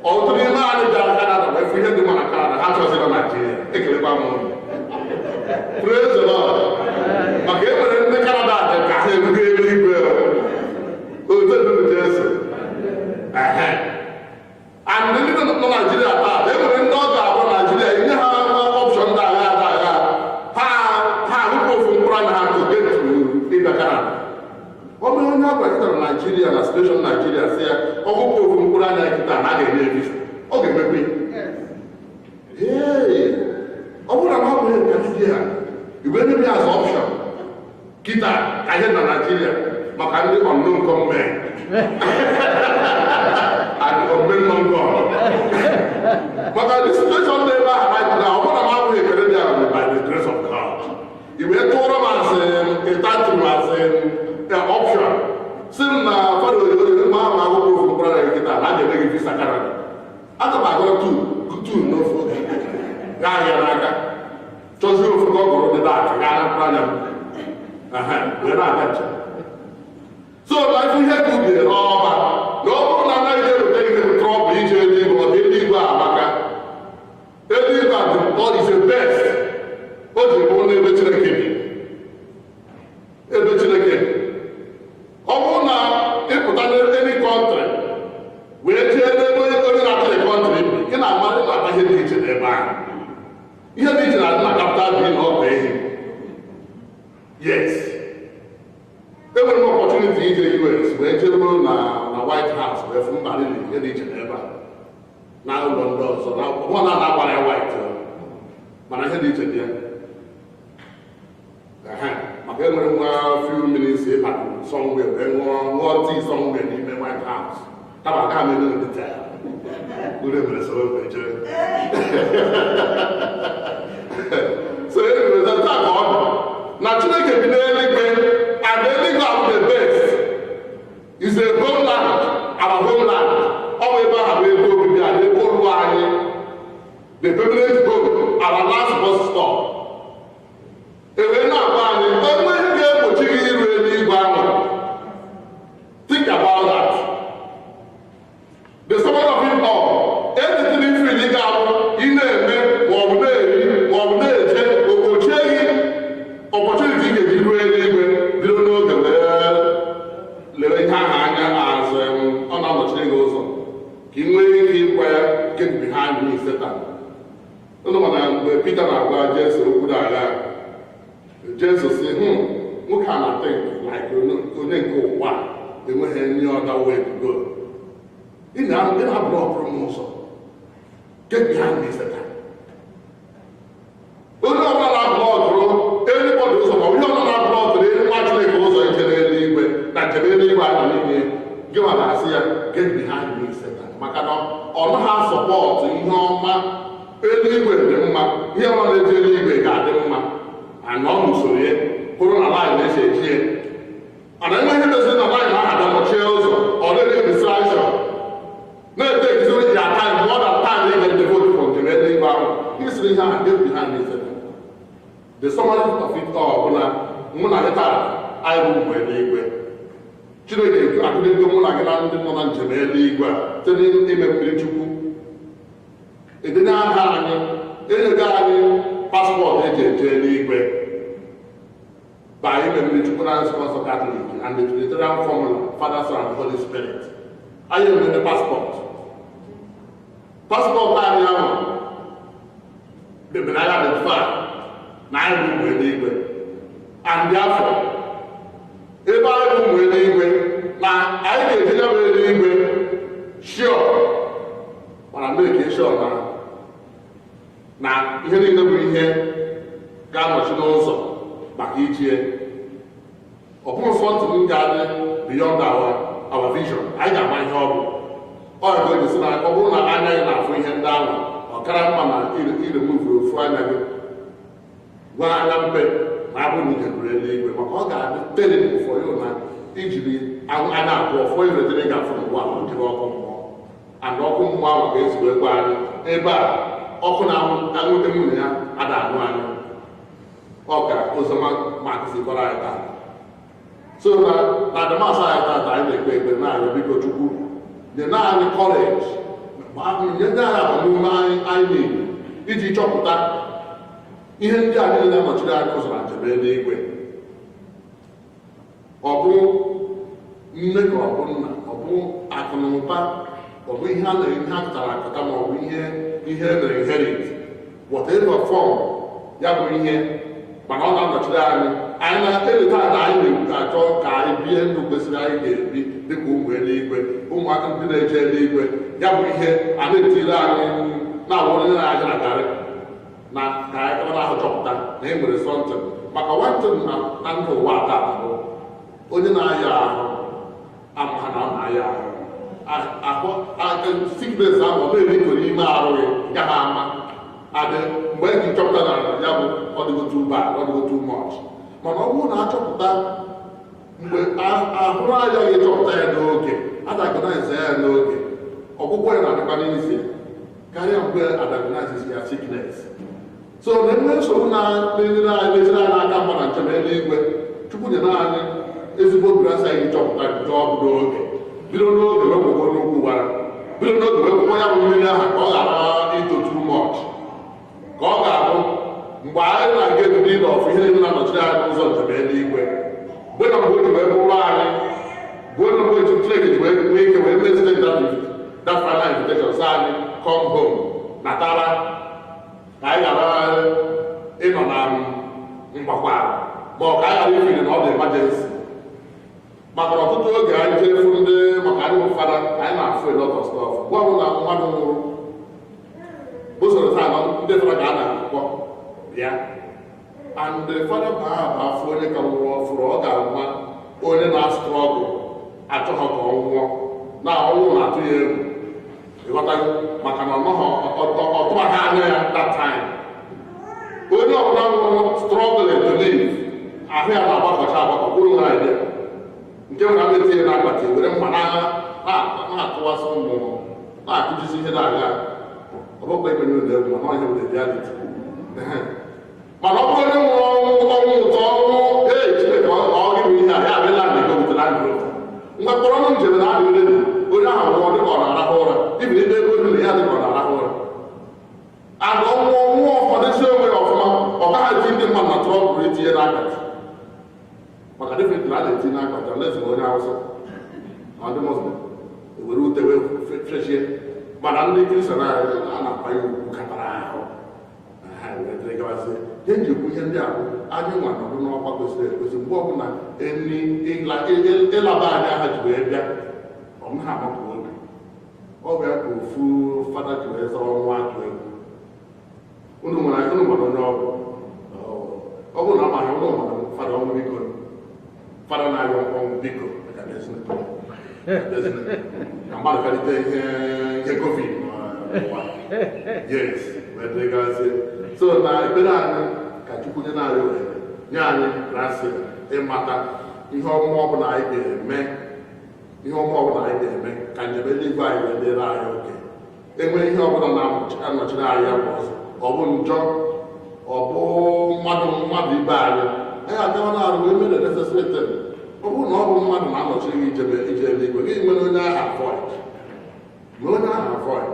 Ọtụtụ n'ime anyị gara Canada wee fụ ihe dị mma na Canada, ha chọzi na Naijiria. Ekelekwa m unu, praise the Lord, maka e nwere ndị Canada dị ka ha erughị eluigwe otu ebube Jesu. Ehe, and ndị nọ Naijiria taa, e nwere ndị ọ ga-abụ Naijiria inye ha option ndị agha ada agha ha, ha ahụpụ ofu mkpụrụ anya ha to get to ịbịa Canada. Ọ bụrụ onye ọ gwara na Naijiria na situation Naijiria, si ya ọ na a ga-enye visa, ọ ga-emekwe. Ee, ọ bụrụ na m abụghị Canadian, igwe nye m ya as option kịta ka ihe na Nigeria maka ndị unknown gunmen and unknown gun, maka the situation dị ebe ahụ right now. Ọ bụrụ na m abụghị Canadian by the grace of God, igwe tụọrọ m asị ịtatụ m asị option, si m na fada oyoyo mgbe ahụ akwụkwọ ofu mkpụrụ na kịta na a ga-eme gị visa Canada, aga m agụrụ tu tu n'ofu oge gaa ahịa n'aka, chọzie ofu ka ọ gụrụ dị dak gaa na mkpụrụ anya m wee na-aga njem. So na ife ihe ka ubi n'ọba na ọ bụrụ na anaghị eweta ihe trouble ije eluigwe, maka eluigwe a amaka. Eluigwe a dị, ọ is the best. O ji bụrụ n'ebe Chineke bi, ebe Chineke bi. Ọ bụrụ na ịpụta n'any country wee jee n'ebe onye na-achị country bi, ị na-ama, ị na-ama ihe dị iche n'ebe ahụ. Ihe dị iche na-adị na capital bi na ọkpa ehi. Yes, enwere m opportunity ije US wee jeruo na White House wee fụ mba niile, ihe dị iche n'ebe a na ụlọ ndị ọzọ na ọ na na-agbara ya white, mana ihe dị iche dị ya. Maka enwere nwa few minutes ịbata somewhere wee ṅụọ tea somewhere n'ime White House, kama agaghị m eme detail uru emere soro wee jere. So anyway, taa ka ọ dị na Chineke bi n'eluigwe, and eluigwe abụ the best, is a homeland, our homeland. Ọ bụ ebe ahụ bụ ebe obibi anyị, ebe ụlọ anyị, the permanent home, our last bus stop. Ewee na-agwa anyị, enwe ihe ga-egbochi gị iru eluigwe ahụ. Think about that. The summary of it all, anything ifiri ị ga-abụ ị na-eme maọbụ na-eri maọbụ na-eje ogbochie gị opportunity ị ga-eji ruo eluigwe, bido n'oge wee lere ihe ahụ anya as ọ na-anọchiri gị ụzọ, ka ị nwee ike ịgwa ya, "Get behind me, Satan." Ụnụ mana mgbe Pita na-agwa Jesu okwu na-agha, Jesu si, nwoke a na-think like onye nke ụwa, enweghị any other way to go. Ị na-abụrụ ọkụrụ m ụzọ. Get behind me, Satan." Onye ọbụla na-abụrụ ọkụrụ anybody ụzọ, ma onye ọbụla na-abụrụ ọkụrụ nwa Chineke ụzọ ije n'eluigwe na njem eluigwe anyị nọ n'ime, gị nwa na-asị ya, "Get behind me, Satan," maka na ọ naghị a-support ihe ọma. Eluigwe dị mma, ihe ọma na-eji eluigwe ga-adị mma, ana ọ n'usoro ya kwụrụ na line na-esi eji ya, ana enwe ihe doziri na line ahụ abịa nọchie ụzọ, ọ na-enye distraction, na-ete ekiziri ya time more than time ị ga-devote for njem eluigwe ahụ. Isiri ihe ahụ, "Get behind me, Satan." The summary of it all bụ na mụ na gị taa, anyị bụ ụmụ eluigwe. Chineke akụdego mụ na gị na ndị nọ na njem eluigwe a site n'ime mmiri Chukwu, edenye aha anyị, enyego anyị passport eji eje eluigwe by ime mmiri Chukwu na nzukọ nsọ Katọlik and the Trinitarian formula, Father, Son and Holy Spirit. Anyị enwere passport. Passport anyị ahụ debere anyị identify na anyị bụ ụmụ eluigwe, and therefore ebe anyị bụ ụmụ eluigwe na anyị ga-eje ya bụ eluigwe, sure, mana make sure na ihe niile bụ ihe ga-anọchi n'ụzọ maka ijie, ọ bụghị something ga-adị beyond our vision. Anyị ga-ama ihe ọ bụ. Ọ ga o ji na ọ bụrụ na anya gị na-afụ ihe ndị ahụ, ọ kara mma na iremuvuru ofu anya gị gwa anya mpe ma abụ na ije ruru eluigwe, maka ọ ga-adị terrible for you na ijiri anya abụọ fụọ iretere ga-afụ n'ụwa ahụ jebe ọkụ mmụọ. And ọkụ mmụọ ahụ ga-esi wee gwa anyị ebe a ọkụ na-anwụ nwunye ya ada anụ anyị. Ọ ka oziọma Mak si kọrọ anyị taa. So na adịmasị anyị tata, anyị na-ekpe ekpere na-arịọ, biko Chukwu, nye naanị courage, nye ndị anyị agbamume anyị niile iji chọpụta ihe ndị a niile na-anọchiri anyị ụzọ na njem eluigwe. Ọ bụ nne ka ọ bụ nna, ọ bụ akụ na ụba, ọ bụ ihe a na ihe akụtara akụta, ma ọ bụ ihe e mere inherit, whatever form ya bụ ihe, mana ọ na-anọchiri anyị na eleta na anyị na-achọ ka anyị bie ndụ kwesịrị anyị ga-ebi. Dịka ụmụ eluigwe, ụmụaka ndị na-eje eluigwe, ya bụ ihe a na-etiri anyị na-awụ onye na-aja na garị na ka anyị kaba ahụ chọpụta na e nwere something. Maka nwantị na ndụ ụwa taa bụ onye na-aya ahụ ama ha na ọ na-aya ahụ, ahụ sickness ahụ ọ na-eriko n'ime arụ gị gaghị ama adị mgbe e ji chọpụta na ya bụ ọdịgo too bad, ọdịgo too much. Mana ọ bụrụ na achọpụta mgbe ahụrụ agaghị chọpụta ya n'oge, adiagnose ya n'oge, ọgwụgwọ ya na-adịkwa n'isi karịa mgbe adiagnose ya sickness. So na enwe nsogbu na-enyere anyị, meziri anyị aka mgba na njem eluigwe. Chukwu nyere anyị ezigbo grace anyị chọpụta nke ọ bụ n'oge, bido n'oge wee gwụgwọ n'ukwu gwara, bido n'oge wee gwụgwọ ya bụ mmiri ahụ ka ọ ghara ito too much, ka ọ ga-abụ mgbe anyị na-aga ebido ịnọ ọfụ ihe niile na-anọchiri anyị n'ụzọ njem eluigwe. Mgbe na mgbe o ji wee bụrụ anyị, mgbe na mgbe Chineke ji wee nwee ike wee mezie that final invitation, sị anyị come home, natara, ka anyị ghara ịnọ na mgbakwa, ma ọ ka anyị ghara ifiri na ọ dị emergency. Maka na ọtụtụ oge anyị jee fụ ndị, maka anyị bụ fada, anyị na-afụ a lot of stuff. Gwa m na mmadụ nwụrụ, usoro taa ndị fada ka a na-akpọ bịa, and the fada baa bụ afọ onye ka nwụrụ ọfụrụ, ọ ga-ama onye na-struggle achọghọ ka ọ nwụọ na ọnwụ na-atụ ya egwu, ịghọtago? Maka na ọ nọghọ ọtụbaghị anya ya that time. Onye ọbụla nwụrụ struggling to live, ahụ ya na-agbakọcha agbakọ kwuru ha idea nke nwere ama etinye na akpati, were mma na-atụwasị ụmụ, na-akụjisi ihe na-aga. Ọ bụkwa imenye ụlọ egwu, mana ọ ihe bụ the reality. Mana ọ bụrụ onye nwụrụ ọnwụ ọnwụ ụtọ, ọnwụ ee Chineke, ọ gị bụ ihe a ya abịala na ego wetara ndụ ngwa kpọrọ m njem na adịghị ready. Onye ahụ nwụọ dịka ọ na-arahụ ụra, ibi n'ebe ego na ya dịka ọ na-arahụ ụra and ọnwụ ọnwụ ọfọdụsi onwe ya ọfụma, ọ gaghị eti ndị mmadụ na trouble itinye n'akpati. Maka definitely a na-etinye n'akpati unless ma onye Awụsa na ndị Muslim ewere ute wee fechie. Mana ndị Kristian a na-akwanye ugwu katara ahụ na ha wee dịrị gawazie. Ihe njikwa ihe ndị a bụ anyị nwa nọdụ n'ọkwa kwesịrị ekwesị. Mgbe ọbụla eni ịlaba anyị aha ji wee bịa, ọ naghị amapụ obi. Ọ bụ ya ka ofu fada ji wee zọrọ nwa atụ egwu. Unu nwere, unu nwere onye ọgwụ, ọ bụrụ na amaghị unu nwere fada ọnwụ biko, fada na-arịọ ọnwụ biko ka mmadụ karịta ihe ihe COVID n'ụwa. Yes, wee dịrị gazie. So na ekpere anyị ka Chukwu nye na-arịọ ohere, nye anyị grace ịmata ihe ọma ọbụla anyị ga-eme, ihe ọma ọbụla anyị ga-eme ka njem eluigwe anyị wee dịrị anyị oke. Enwe ihe ọbụla na-anọchiri anyị ya bụ ọzọ, ọ bụ njọ, ọ bụ mmadụ mmadụ ibe anyị, anyị agawa na-arụ wee mere necessary thing. Ọ bụrụ na ọ bụ mmadụ na-anọchiri gị ijebe ije eluigwe gị, nwere onye ahụ avoid na onye ahụ avoid.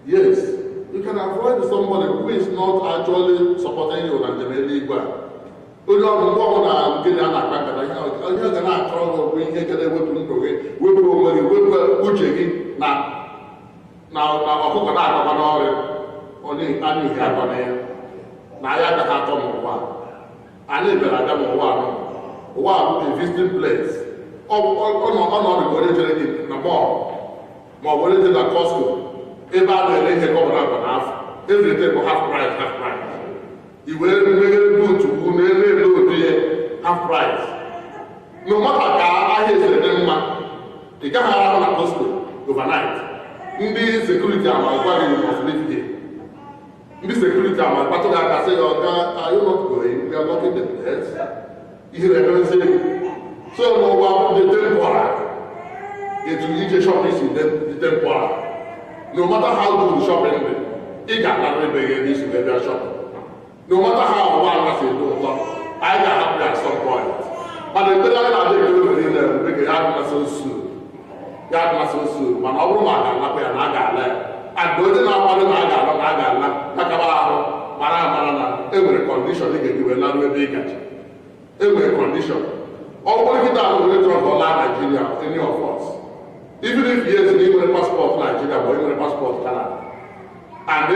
Yes, you can avoid somebody who is not actually supporting you na njem eluigwe a. Onye ọrụ mgbe ọbụla nke na na-akpa nkata, ihe ga na-akọrọ gị okwu, ihe ga na-ewepụ ndụ gị, wepụ onwe gị, wepụ uche gị na na na ọkụkọ na-akpakwa n'ọrịa onye anyị ihe akọ na ya na anyị agaghị atọ n'ụwa. Anyị bịara abịa n'ụwa anọ. Ụwa a bụ a visiting place. Ọnọdụ ka onye jere gị na mall ma ọ bụ onye jere na Costco, ebe a na-ere ihe gọvanọ agba n'afọ, everything bụ half price, half price. I wee meghere boot ugwu na-ere ere otu ihe half price. No matter ka ahịa esiri dị mma, ị gaghị arahụ na Costco overnight. Ndị security ama gwa gị, "You must leave here." Ndị security ama kpatụ gị aka sị ya, "Ọga, are you not going? We are locking the place." Ihe na-emezi so n'ụwa dị temporal, etu ije shopping si dị temporal. No matter how good shopping dị, ị ga-alarịrị be gị ebe isi wee bịa shopping. No matter how ụwa ala si dị ụtọ, anyị ga-ahapụ ya at some point. Mana ekpere anyị na-adị ekpere mgbe niile bụ dịka ya adịla so soon, ya adịla so soon. Mana ọ bụrụ ma a ga-alapụ ya na a ga-ala ya, and onye na-akwado na a ga-ala na a ga-ala takaba ahụ, mara amara na e nwere condition ị ga-eji wee larụ ebe ị gaji. E nwere condition. Ọ bụrụ kịta ahụ were chọrọ ka ọ laa Nigeria, any of us, even if yes na ị nwere passport Nigeria ma ị nwere passport Canada and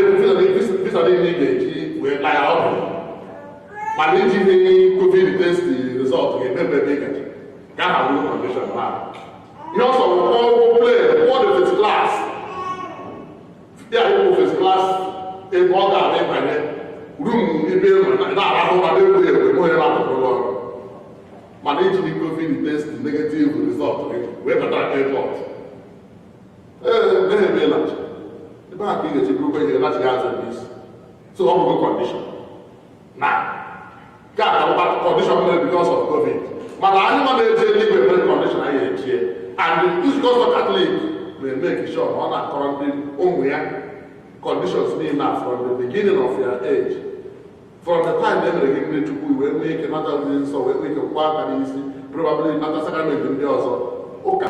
visa niile ị ga-eji wee laa ya, ọ bụ mana iji ihe COVID test result ga-emepe ebe ị gaji ka aha bụrụ condition na Ihe ọsọ kwụọ ụgwọ plane, kwụọ the first class ya, ịkwụ first class ebe ọ ga-abịa ịbanye room ebe na-arahụ ụra na-egbu egbe nwe onye na-atụpụrụ ọrụ. Mana ijiri COVID test negative result gị wee bata airport, ee, meghị ebe ịlachi ebe a ka ị ga-eji bụrụkwa ihe lachighị azụ n'isi. So ọ bụgo condition na nke a ka condition mere because of COVID. Mana anyị nwa na-eje eluigwe nwere condition anyị ejie, and nzukọ nsọ Katọlik na-emeke sure na ọ na-akọrọ ndị ụmụ ya conditions niile a from the beginning of your age, from the time e mere gị mmiri Chukwu, wee nwee ike nata ndị nsọ, wee nwee ike kwụọ aka n'isi, probably nata sakramenti ndị ọzọ ụka.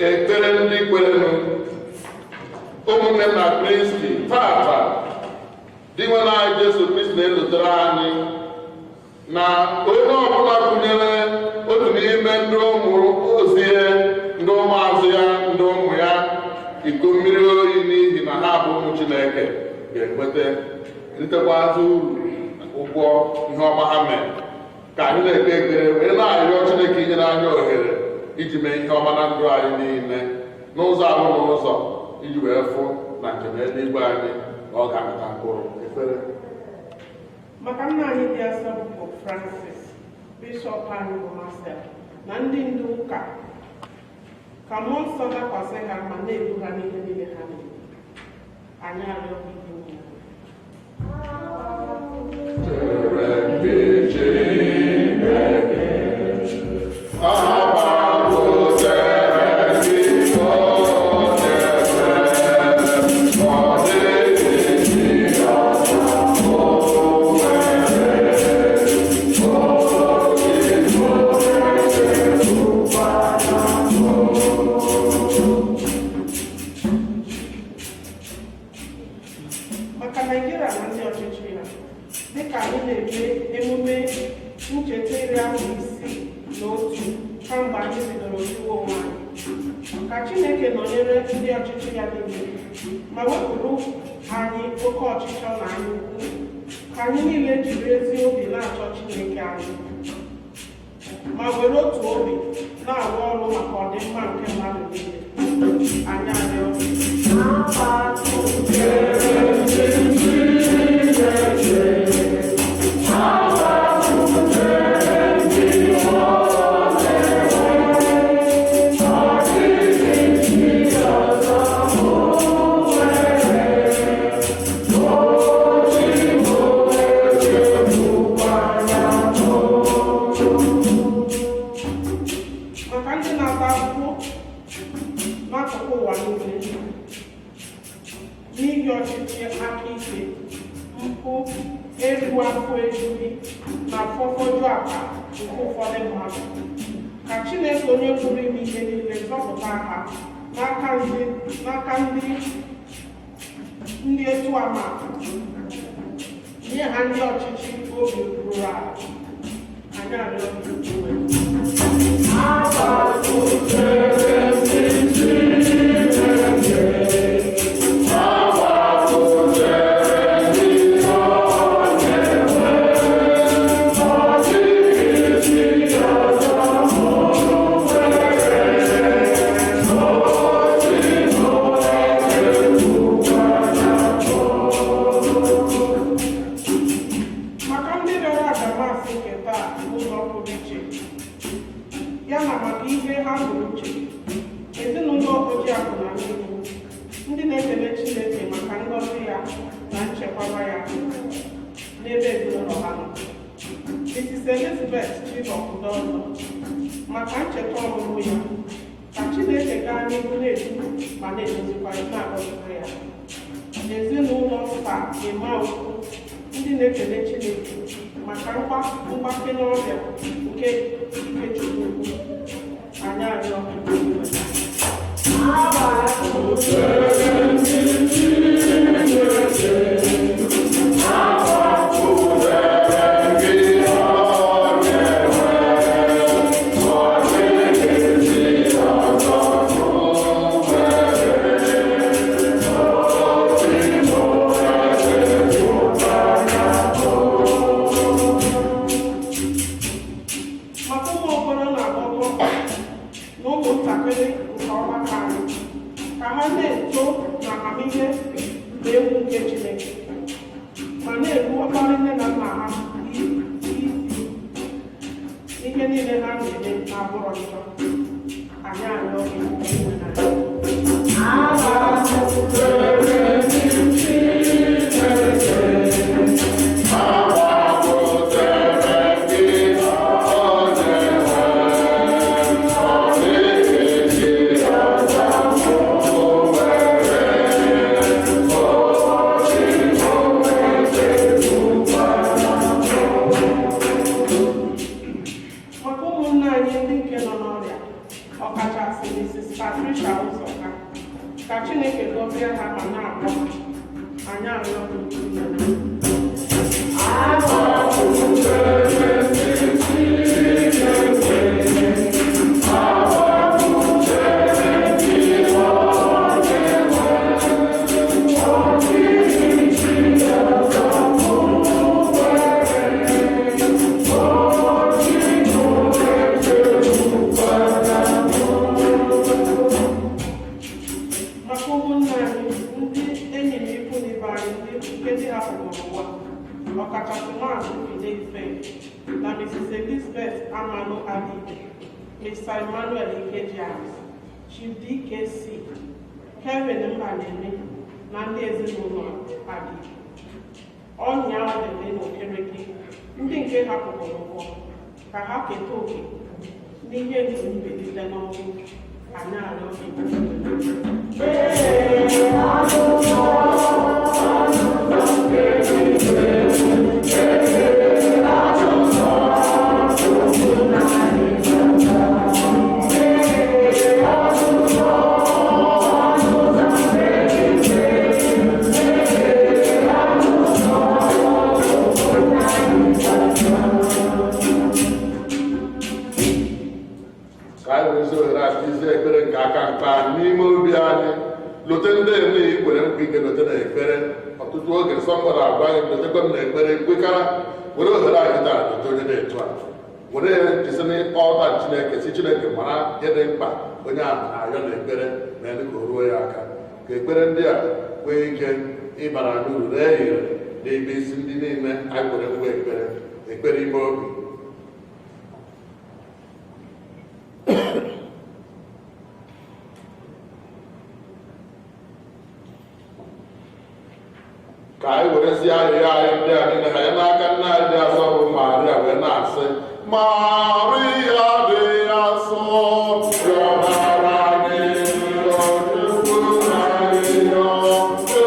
Ekpere ndị kwerenụ. Ụmụnne m na Kristi, tata di nwe anyị Jesu Kristi na-elotere anyị na onye ọbụla gụnyere otu n'ime ndị ụmụ ozi ya, ndị ụmụazụ ya, ndị ụmụ ya iko mmiri oyi n'ihi na ha bụ ụmụ Chineke, ga-enweta ntekwazị uru ụgwọ ihe ọma ha mere. Ka anyị na-ekpe ekpere wee na-arịọ Chineke inyere anyị ohere iji mee ihe ọma na ndụ anyị niile n'ụzọ abụ n'ụzọ, iji wee fụ na njem eluigwe anyị na ọ ga-amịta mkpụrụ. Ekpere. Maka nna anyị dị asọ bụ Pope Francis, bishọp anyị bụ Marcel, na ndị ndu ụka, ka mmụọ nsọ dakwasị ha ma na-edu ha n'ihe niile ha na-eme. Anyị arịọ gị dị mma. Chere mgbe Chineke agbapụtara gị, ọ na-eme, ọ dịghị ọzọ o nwere. Maka Naijiria na ndị ọchịchị ya, dịka anyị na-eme emume ncheta 61 kamgbe anyị bidoro chịwa onwe anyị, ka Chineke nọnyere ndị ọchịchị ya niile ma wepụrụ anyị oke ọchịchọ na anya ukwu, ka anyị niile jiri ezi obi na-achọ Chineke anyị ma were otu obi na-arụ ọrụ maka ọdịmma nke mmadụ niile. Anyị arịọ. Maka ndị na-ata ahụhụ n'akụkụ ụwa niile n'ihi ọchịchị aka ike, mpụ, eriwu afọ ejughị na afọfọju akpa nke ụfọdụ mmadụ, ka Chineke onye pụrụ ime ihe niile zọpụta ha n'aka ndị etu ama, nye ha ndị ọchịchị obi ruru ala. Anyị arịọ gị onwe. Maka ndị rịọrọ aja Maasị nke taa n'ụzọ pụrụ iche, ya na maka ihe ha bụ uche ezinụlọ Ojiakụ na N'ihu, ndị na-ekele Chineke maka ngọzi ya na nchekwaba ya n'ebe ezinụlọ ha nọ, Mrs. Elizabeth Chibokudọzọ, maka ncheta ọmụmụ ya, ka Chineke gaa n'ihu na-edu ma na-edozikwa, na-agọzikwa ya. Ezinụlọ Mba Emaukwu, ndị na-ekele Chineke maka mgbake n'ọrịa nke Ikechukwu. Anyị arịọ. arịọ gị. Maka ụmụ okoro na agbọghọ na ụmụntakịrị nke ọgbakọ anyị, ka ha na-eto na amamihe na egwu nke Chineke, ma na-ebu ọkpara nne na nna ha isi n'ihe niile ha na-eme na-abụrọ njọ. Anyị arịọ gị, Onyenwe anyị. Maka ụmụnne anyị ndị nke nọ n'ọrịa, ọkachasị Mrs. Patricia Ụzọka, ka Chineke gọzie ha ma na-agwọ ha. Anyị arịọ gị, Onyenwe anyị. Maka ụmụnne anyị ndị enyi na ikwu na ibe anyị ndị nke ndị hapụrụ n'ụwa, ọkachasị Maazị Fide Ife na Mrs. Elizabeth Amanụ Adibe, Mr. Emmanuel Ikejiani, Chief DKC, Kevin Mbaneme na ndị ezinụlọ Adibe, Ọnya Ọdịdị na Okereke, ndị nke hapụrụ n'ụwa, ka ha keta oke n'ihe ndụ mbilite n'ọnwụ. Anyị arịọ gị. Ka anyị werezi ohere a kụzie ekpere nke aka mkpa n'ime obi anyị, lote ndị enweghị ikwere nkwa ike lote na ekpere. Ọtụtụ oge nsọ mgbara agwa gị, lotekwa m na ekpere kwekara. Were ohere anyị taa lote onye na-etu a, were ya jisi n'ọta Chineke, si Chineke mara ihe dị mkpa onye a na-arịọ na ekpere, ma elu ka o ruo ya aka, ka ekpere ndị a nwee ike ịbara anyị uru ree ire n'ebe isi ndị niile anyị kwere nkwa ekpere, ekpere ime obi. Ka anyị werezie arịrịọ anyị ndị a niile ha ya n'aka nna anyị dị asọ bụ Maria, wee na-asị: Maria dị asọ, rịọbara anyị Chukwu arịrịọ, o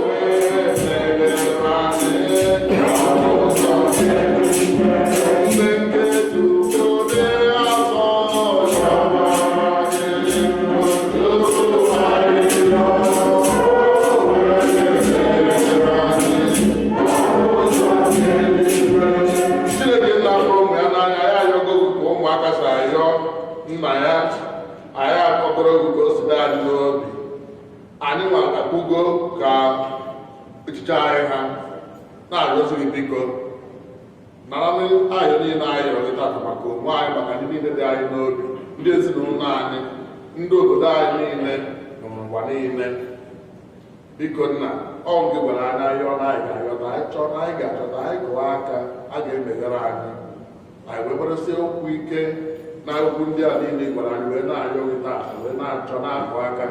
wee meghere anyị ọnụ ụzọ ndị nke Chukwu dị asọ, rịọbara anyị Chukwu arịrịọ, o wee meghere anyị. Chineke nna hụrụ ụmụ ya n'anya, ya ayọgo gị ka ụmụaka si ayọ nna ya. Anyị akọkọrọ gị ka o si dị anyị n'obi. Anyị nwa akwụgo ka echiche anyị ha na-arịọzi gị, biko nara ayọ niile anyị yọrọ gị tata maka onwe anyị, maka ndị niile dị anyị n'obi, ndị ezinụlọ anyị, ndị obodo anyị niile na n'ụwa niile. Biko nna, ọ gị gwara anyị ayọ na anyị ga-ayọta, anyị chọọ na anyị ga-achọta, anyị kụọ aka a ga-emeghere anyị. Anyị wee gbarụsie okwu ike na okwu ndị a niile ị gwara anyị, wee na-arịọ gị taa, wee na-achọ, na-akụ aka.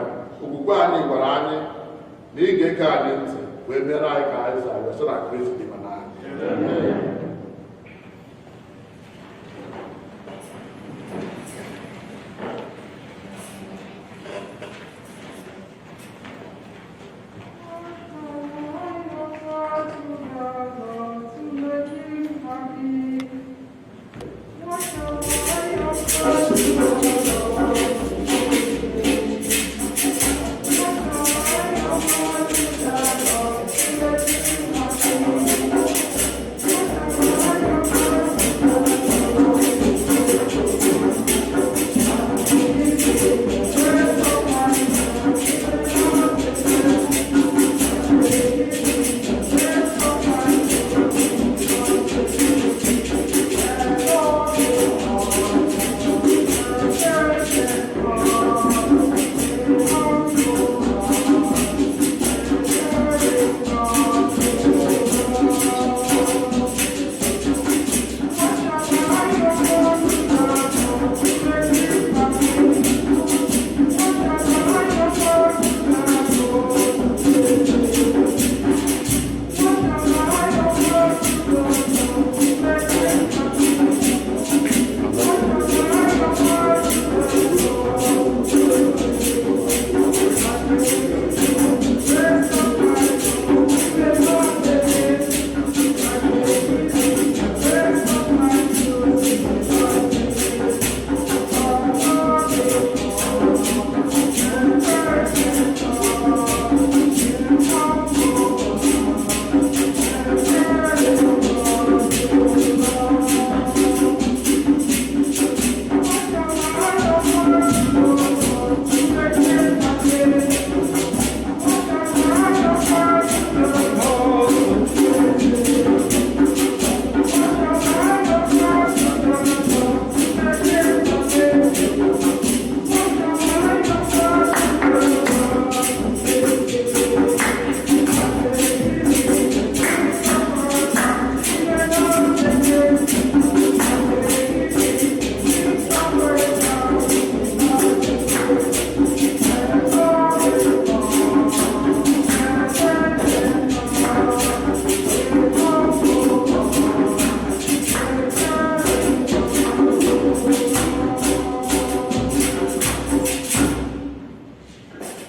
Okwukwe anyị gwara anyị na ị ga-ege anyị ntị wee mere anyị ka anyị si arịọ, sị na Kristi ma na anyị. Thank you.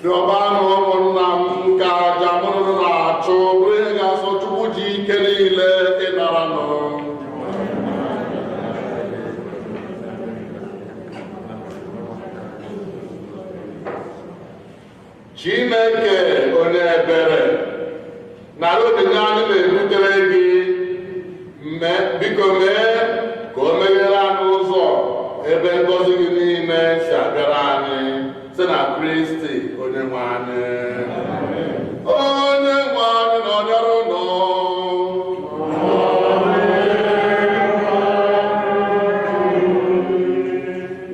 Rịọbanụ ụmụnna m ka aja mụrụ na-achụ bụrụ ihe ga-asọ Chukwu ji ike niile ịnara nụ. Chineke onye ebere, nara onyinye anyị na-ebutere gị, biko mee ka o meghere anyị ụzọ ebe ngọzi gị niile si abịara anyị site na Kristi onye nwe anyị. Onye nwe anyị nọnyere unu.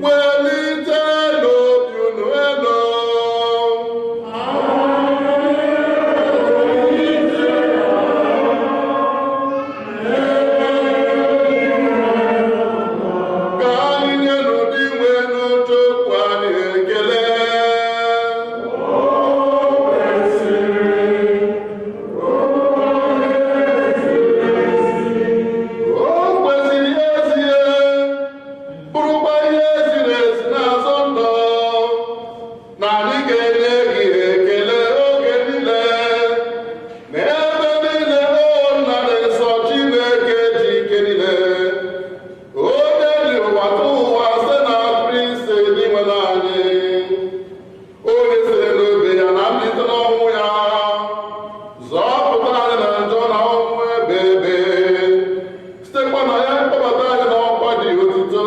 Welite n'obi unu elu. Ka anyị nye n'ụdị nwe n'oche okwu anyị ekele. O kwesịrị ezie, bụrụkwa ihe ziri ezi na-azọ ndụ, na anyị ga-enye gị ekele oge niile na ebe niile, o Nna dị nsọ, Chineke ji ike niile, onye dị ụwa tụ ụwa, site na Kristi Dinwenụ anyị, onye siri n'obe ya na mbilite n'ọnwụ ya zọpụta anyị na njọ na ọnwụ ebe ebe, sitekwa na ya kpọbata anyị n'ọkwa dị otito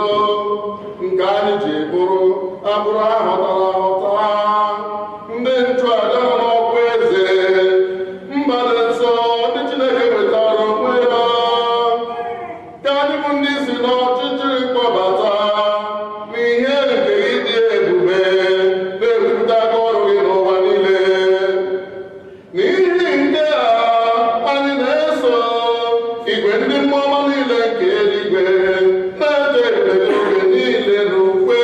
nke anyị ji bụrụ agbụrụ ahọtara ahọta, ndị nchụaja nọ n'ọkwa eze, mba dị nsọ, ndị Chineke wetara onwe ya, ka anyị bụ ndị si n'ọchịchịrị kpọbata n'ihe nke ịdị ebube, na-ekwupụta aka ọrụ gị n'ụwa niile. N'ihi nke a, anyị na-eso igwe ndị mmụọ ọma niile nke eluigwe na-eto ebube gị oge niile n'ukwe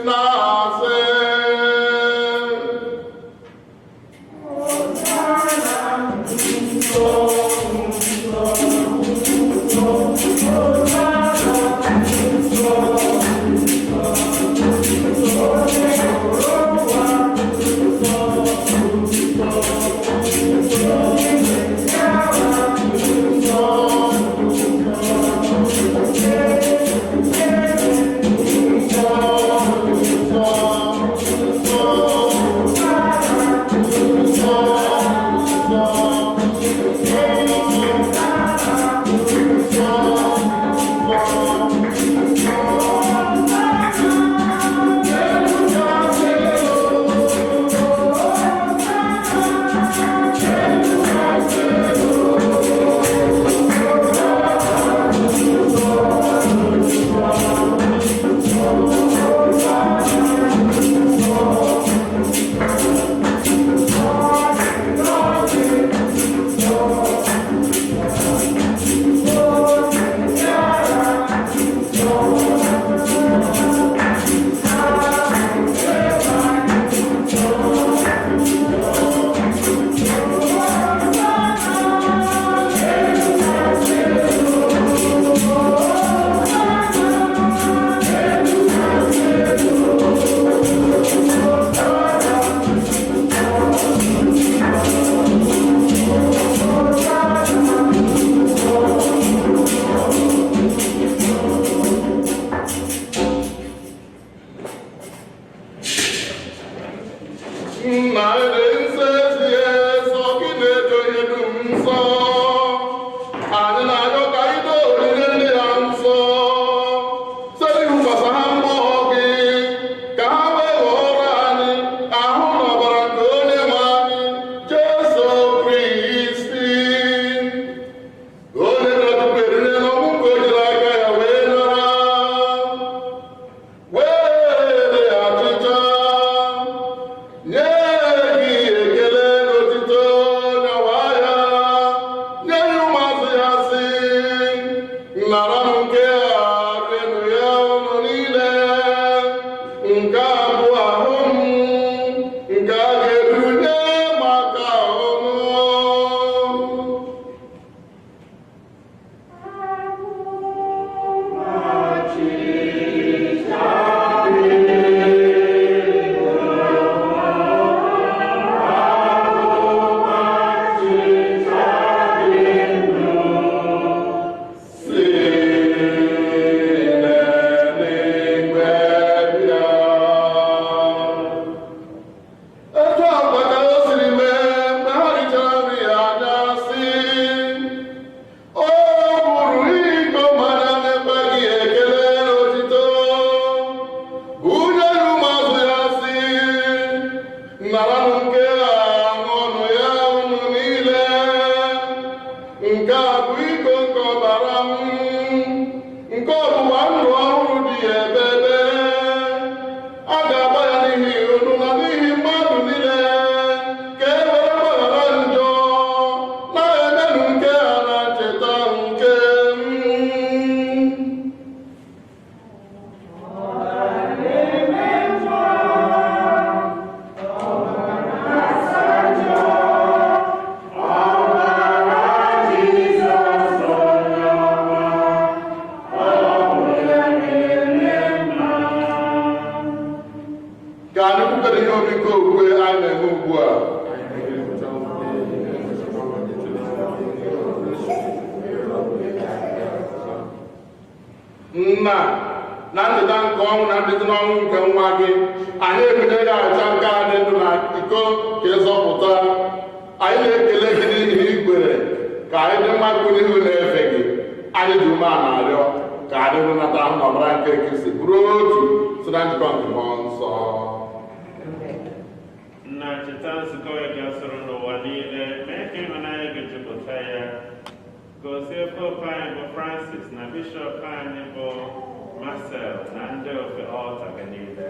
na-asị: Nna dị nsọ ezie, sọ gị na-edo ihe dum nsọ. Anyị na-arịọ ka ị doo onyinye ndị ya nsọ site n'ihukwasị ha mmụọ gị, ka ha wee ghọọrọ anyị ahụ na ọbara nke onye nwe anyị Jesu Kristi, onye bịara tupu erire n'ọnwụ nke o jiri aka ya wee nara, wee achịcha, nye gị ekele n'otito, nyawa ya, nye ya ụmụazụ ya, sị: "Nara m nke a, rienụ ya unu niile. Nke a bụ ahụ m nke a ga-erunye maka unu." Ka anyị kwukere ihe obi nke okwukwe anyị na-eme ugbu a. Nna, na ndịda nke ọnwụ na ndịda n'ọnwụ nke nwa gị, anyị ebunye gị aja nke a dị ndụ na iko ka ịzọpụta. Anyị na-ekele gị n'ihi na i kwere ka anyị dị mma kwụ n'ihu na-efe gị. Anyị ji umeala arịọ ka anyị nata ahụ na ọbara nke Kristi bụrụ otu site na njikọ nke Mmụọ Nsọ. Nna, cheta nzukọ gị gasịrị n'ụwa niile, mee ka ịhụnanya gị jupụta ya. Gọzie Popu anyị bụ Francis na Bishọp anyị bụ Marcel na ndị ofe ọlta gị niile.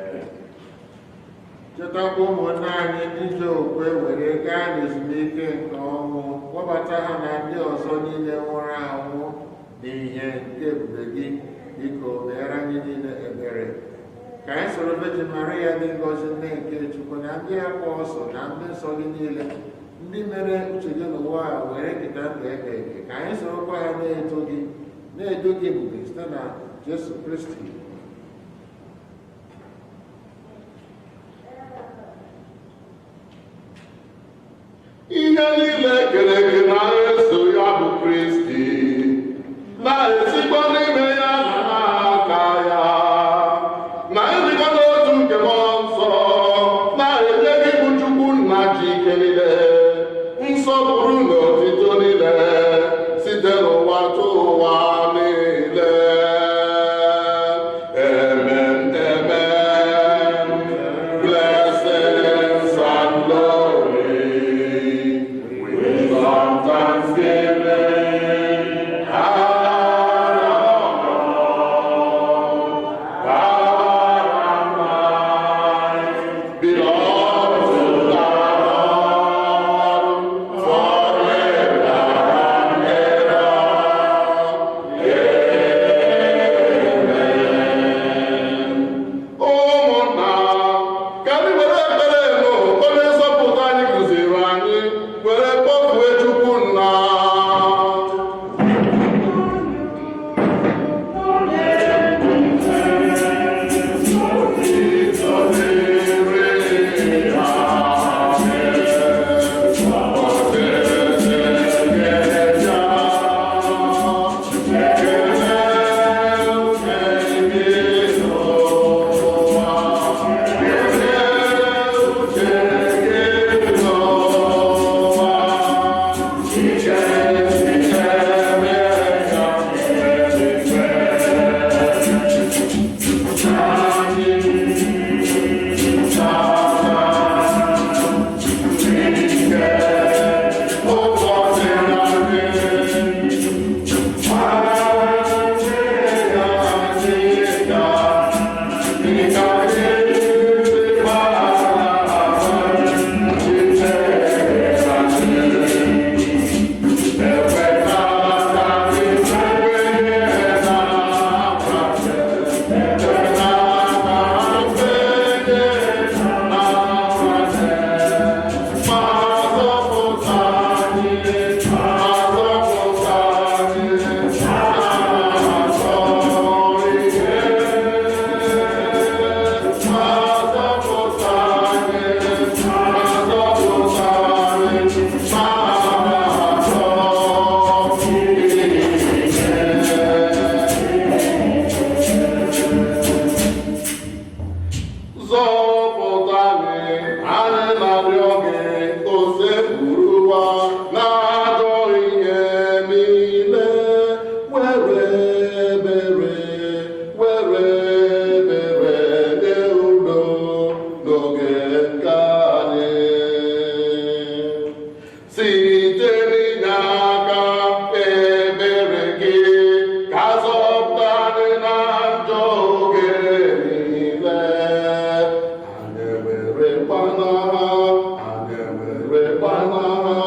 Chetakwa ụmụnne anyị ndị ji okwukwe were gaa n'ezumike nke ọnwụ, kpọbata ha na ndị ọzọ niile nwụrụ anwụ n'ihe nke ebube gị. Biko meere anyị niile ebere. Ka anyị soro Virgin Maria dị ngọzi, nne nke Chukwu, na ndị apọstọl na ndị nsọ gị niile, ndị mere uche gị n'ụwa a, were keta ndụ ebe ebe. Ka anyị sorokwa ha na-eto gị, na-edo gị ebube site na Jesu Kristi. Ihe niile kere eke na-eso ya bụ Kristi, na-esikwa n'ime ya na n'aka ya, na njikọ n'otu nke Mmụọ Nsọ, na-enye gị bụ Chukwu Nna ji ike niile, nsọpụrụ na otito niile, site n'ụwa tụ ụwa niile. Amen, amen. Blessings and glory, wisdom, thanksgiving, and honor, power and might belong to the Lord forever and ever. Amen. Ụmụnna, ka anyị were ekpere nụ onye nzọpụta anyị kụziri anyị were kpọkue Chukwu Nna. Zọpụta anyị, anyị na-arịọ gị, Osebụrụwa, na-ajọ ihe niile, were ebere, were ebere nye udo n'oge nke anyị. Site n'inye aka ebere gị, ka zọpụta anyị na njọ oge niile. Anyị were gbanaha, anyị were gbanaha.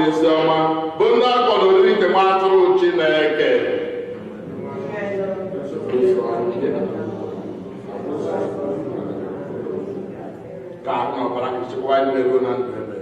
isi ọma bụ ndị a kpọrọ oriri nke nwa atụrụ Chineke. Ka ahụ na ọbara gị chịkwa anyị niile ruo na ndụ ebe.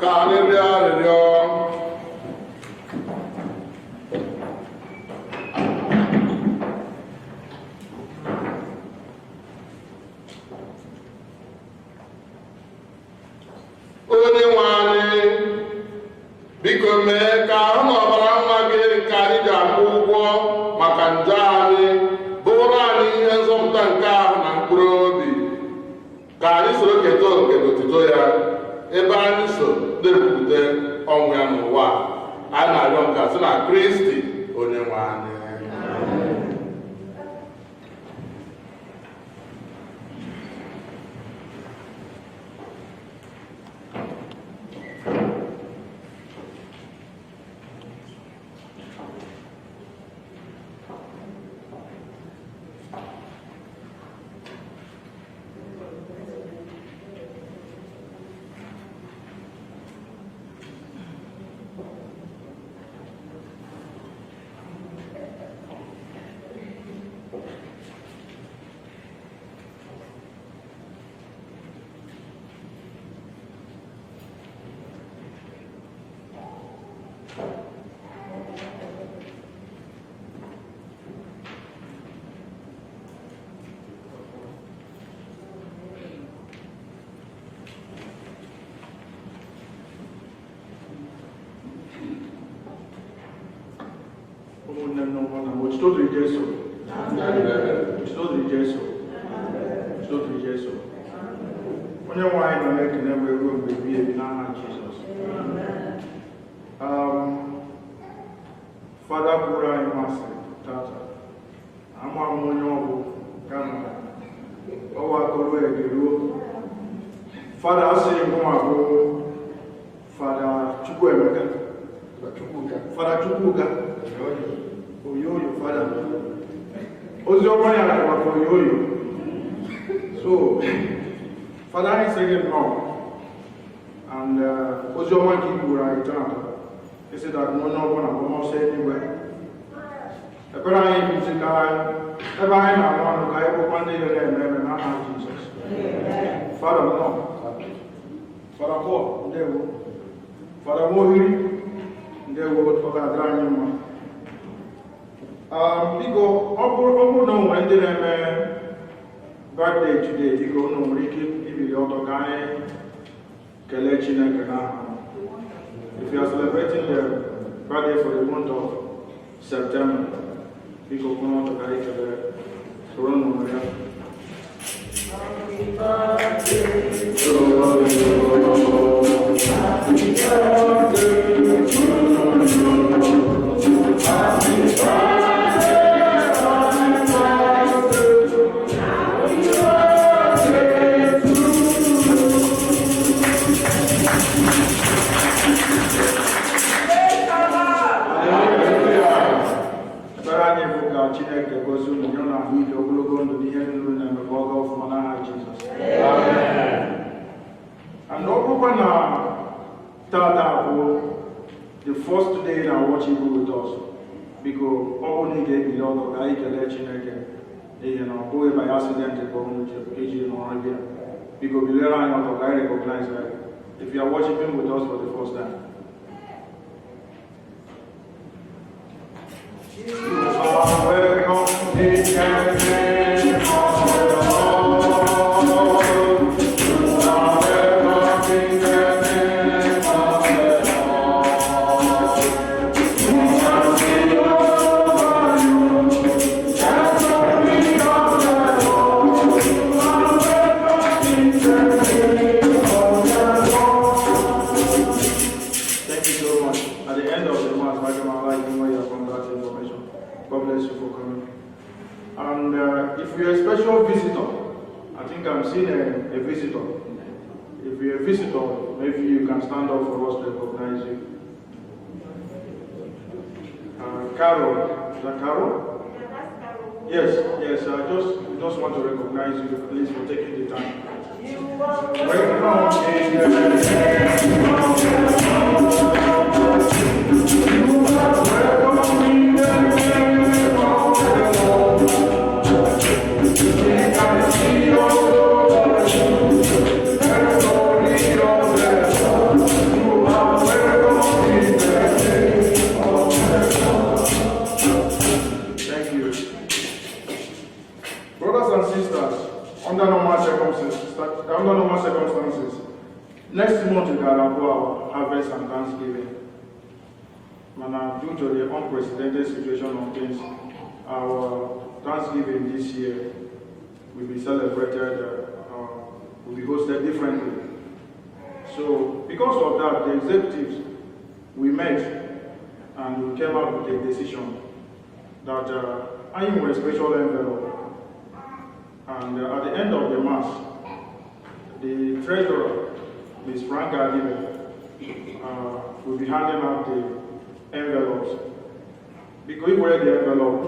Ka anyị rịọ arịrịọ. Onye nwe anyị, biko mee ka ahụ na ọbara nwa gị nke anyị ji akwụ ụgwọ maka njọ anyị bụrụ anyị ihe nzọpụta nke ahụ na mkpụrụ obi, ka anyị soro keta oke n'otuto ya, ebe anyị so na-ekwupụta ọnwụ ya n'ụwa a. Anyị na-arịọ nke a sị na Kristi onye nwe anyị. Ụmụnne m na ụmụnna m, otuto dịrị Jesu. Otuto dịrị Jesu. Otuto dịrị Jesu. Onye nwe anyị nọ na-ekene wee ruo mgbe ebighị ebi n'aha Jizọs. Fada kwuru anyị Mass tata. Ama m onye ọ bụ kama ọwa kọrọ egeruo. Fada asịghị mụnwa bụ Fada Chukwuemeka. Fada Chukwuka. Oyoyo Fada. Ozi ọma ya maka oyoyo. So, Fada anyị sị gị nnọọ. And ozi ọma nke i kwuru anyị tata. Isi that onye ọbụla bụ ọsọ eluigwe. Ekpere anyị bụzi ka ebe anyị na-arụ ọrụ ka anyị bụkwa ndị na-eme eme n'aha Jizọs. Fada nnọọ. Fada Paul, ndewo. Fada Nwohiri, ndewo, ọ ga-adịrị anyị mma. Biko, ọ bụrụ na o nwere ndị na-eme birthday today, biko unu nwere ike ibili ọtọ ka anyị kelee Chineke n'aha ha. If you are celebrating the birthday for the month of September, biko kwụrụ ọtọ ka anyị kelee soro unu ya. Happy birthday to you. Happy birthday to you. Happy birthday, happy birthday. Happy birthday to you. Ekpere anyị bụ ka Chineke gozie unu nye unu ahụike, ogologo ndụ n'ihe niile unu na-eme ka ọ gaa ọfụma n'aha Jizọs. And ọ bụrụkwa na tata bụ the first day na worship with us, biko ọ bụrụ na ị ga-ebili ọtọ ka anyị kelee Chineke n'ihi na ọ bụghị by accident ka unu ji iji nọrọ bịa. Biko biliere anyị ọtọ ka anyị recognize ya if you are worshiping with us for the first time. You are welcome in the name of the Lord. You are welcome in the name of the Lord. You are the over you, the glory of the Lord. You are welcome in the name of the Lord. Thank you so much. At the end of the Mass, I can allow you your contact information. God bless you for coming. And if you're a special visitor, I think I'm seeing a visitor. If you're a visitor, maybe you can stand up for us to recognize you. Carol, is that Carol? Yes, I just want to recognize you, please, for taking the time. Welcome in the name of the Lord. You are welcome in the name of the Lord. We can see your glory, the glory of the Lord. that under normal circumstances, next month we can have our harvest and Thanksgiving. Mana due to the unprecedented situation of things, our Thanksgiving this year will be celebrated, will be hosted differently. So, because of that, the executives, we met and we came up with a decision that I am a special envelope. And at the end of the Mass, the treasurer, Ms. Frank Adibe, will be handing out the envelopes. Because if you read the envelope,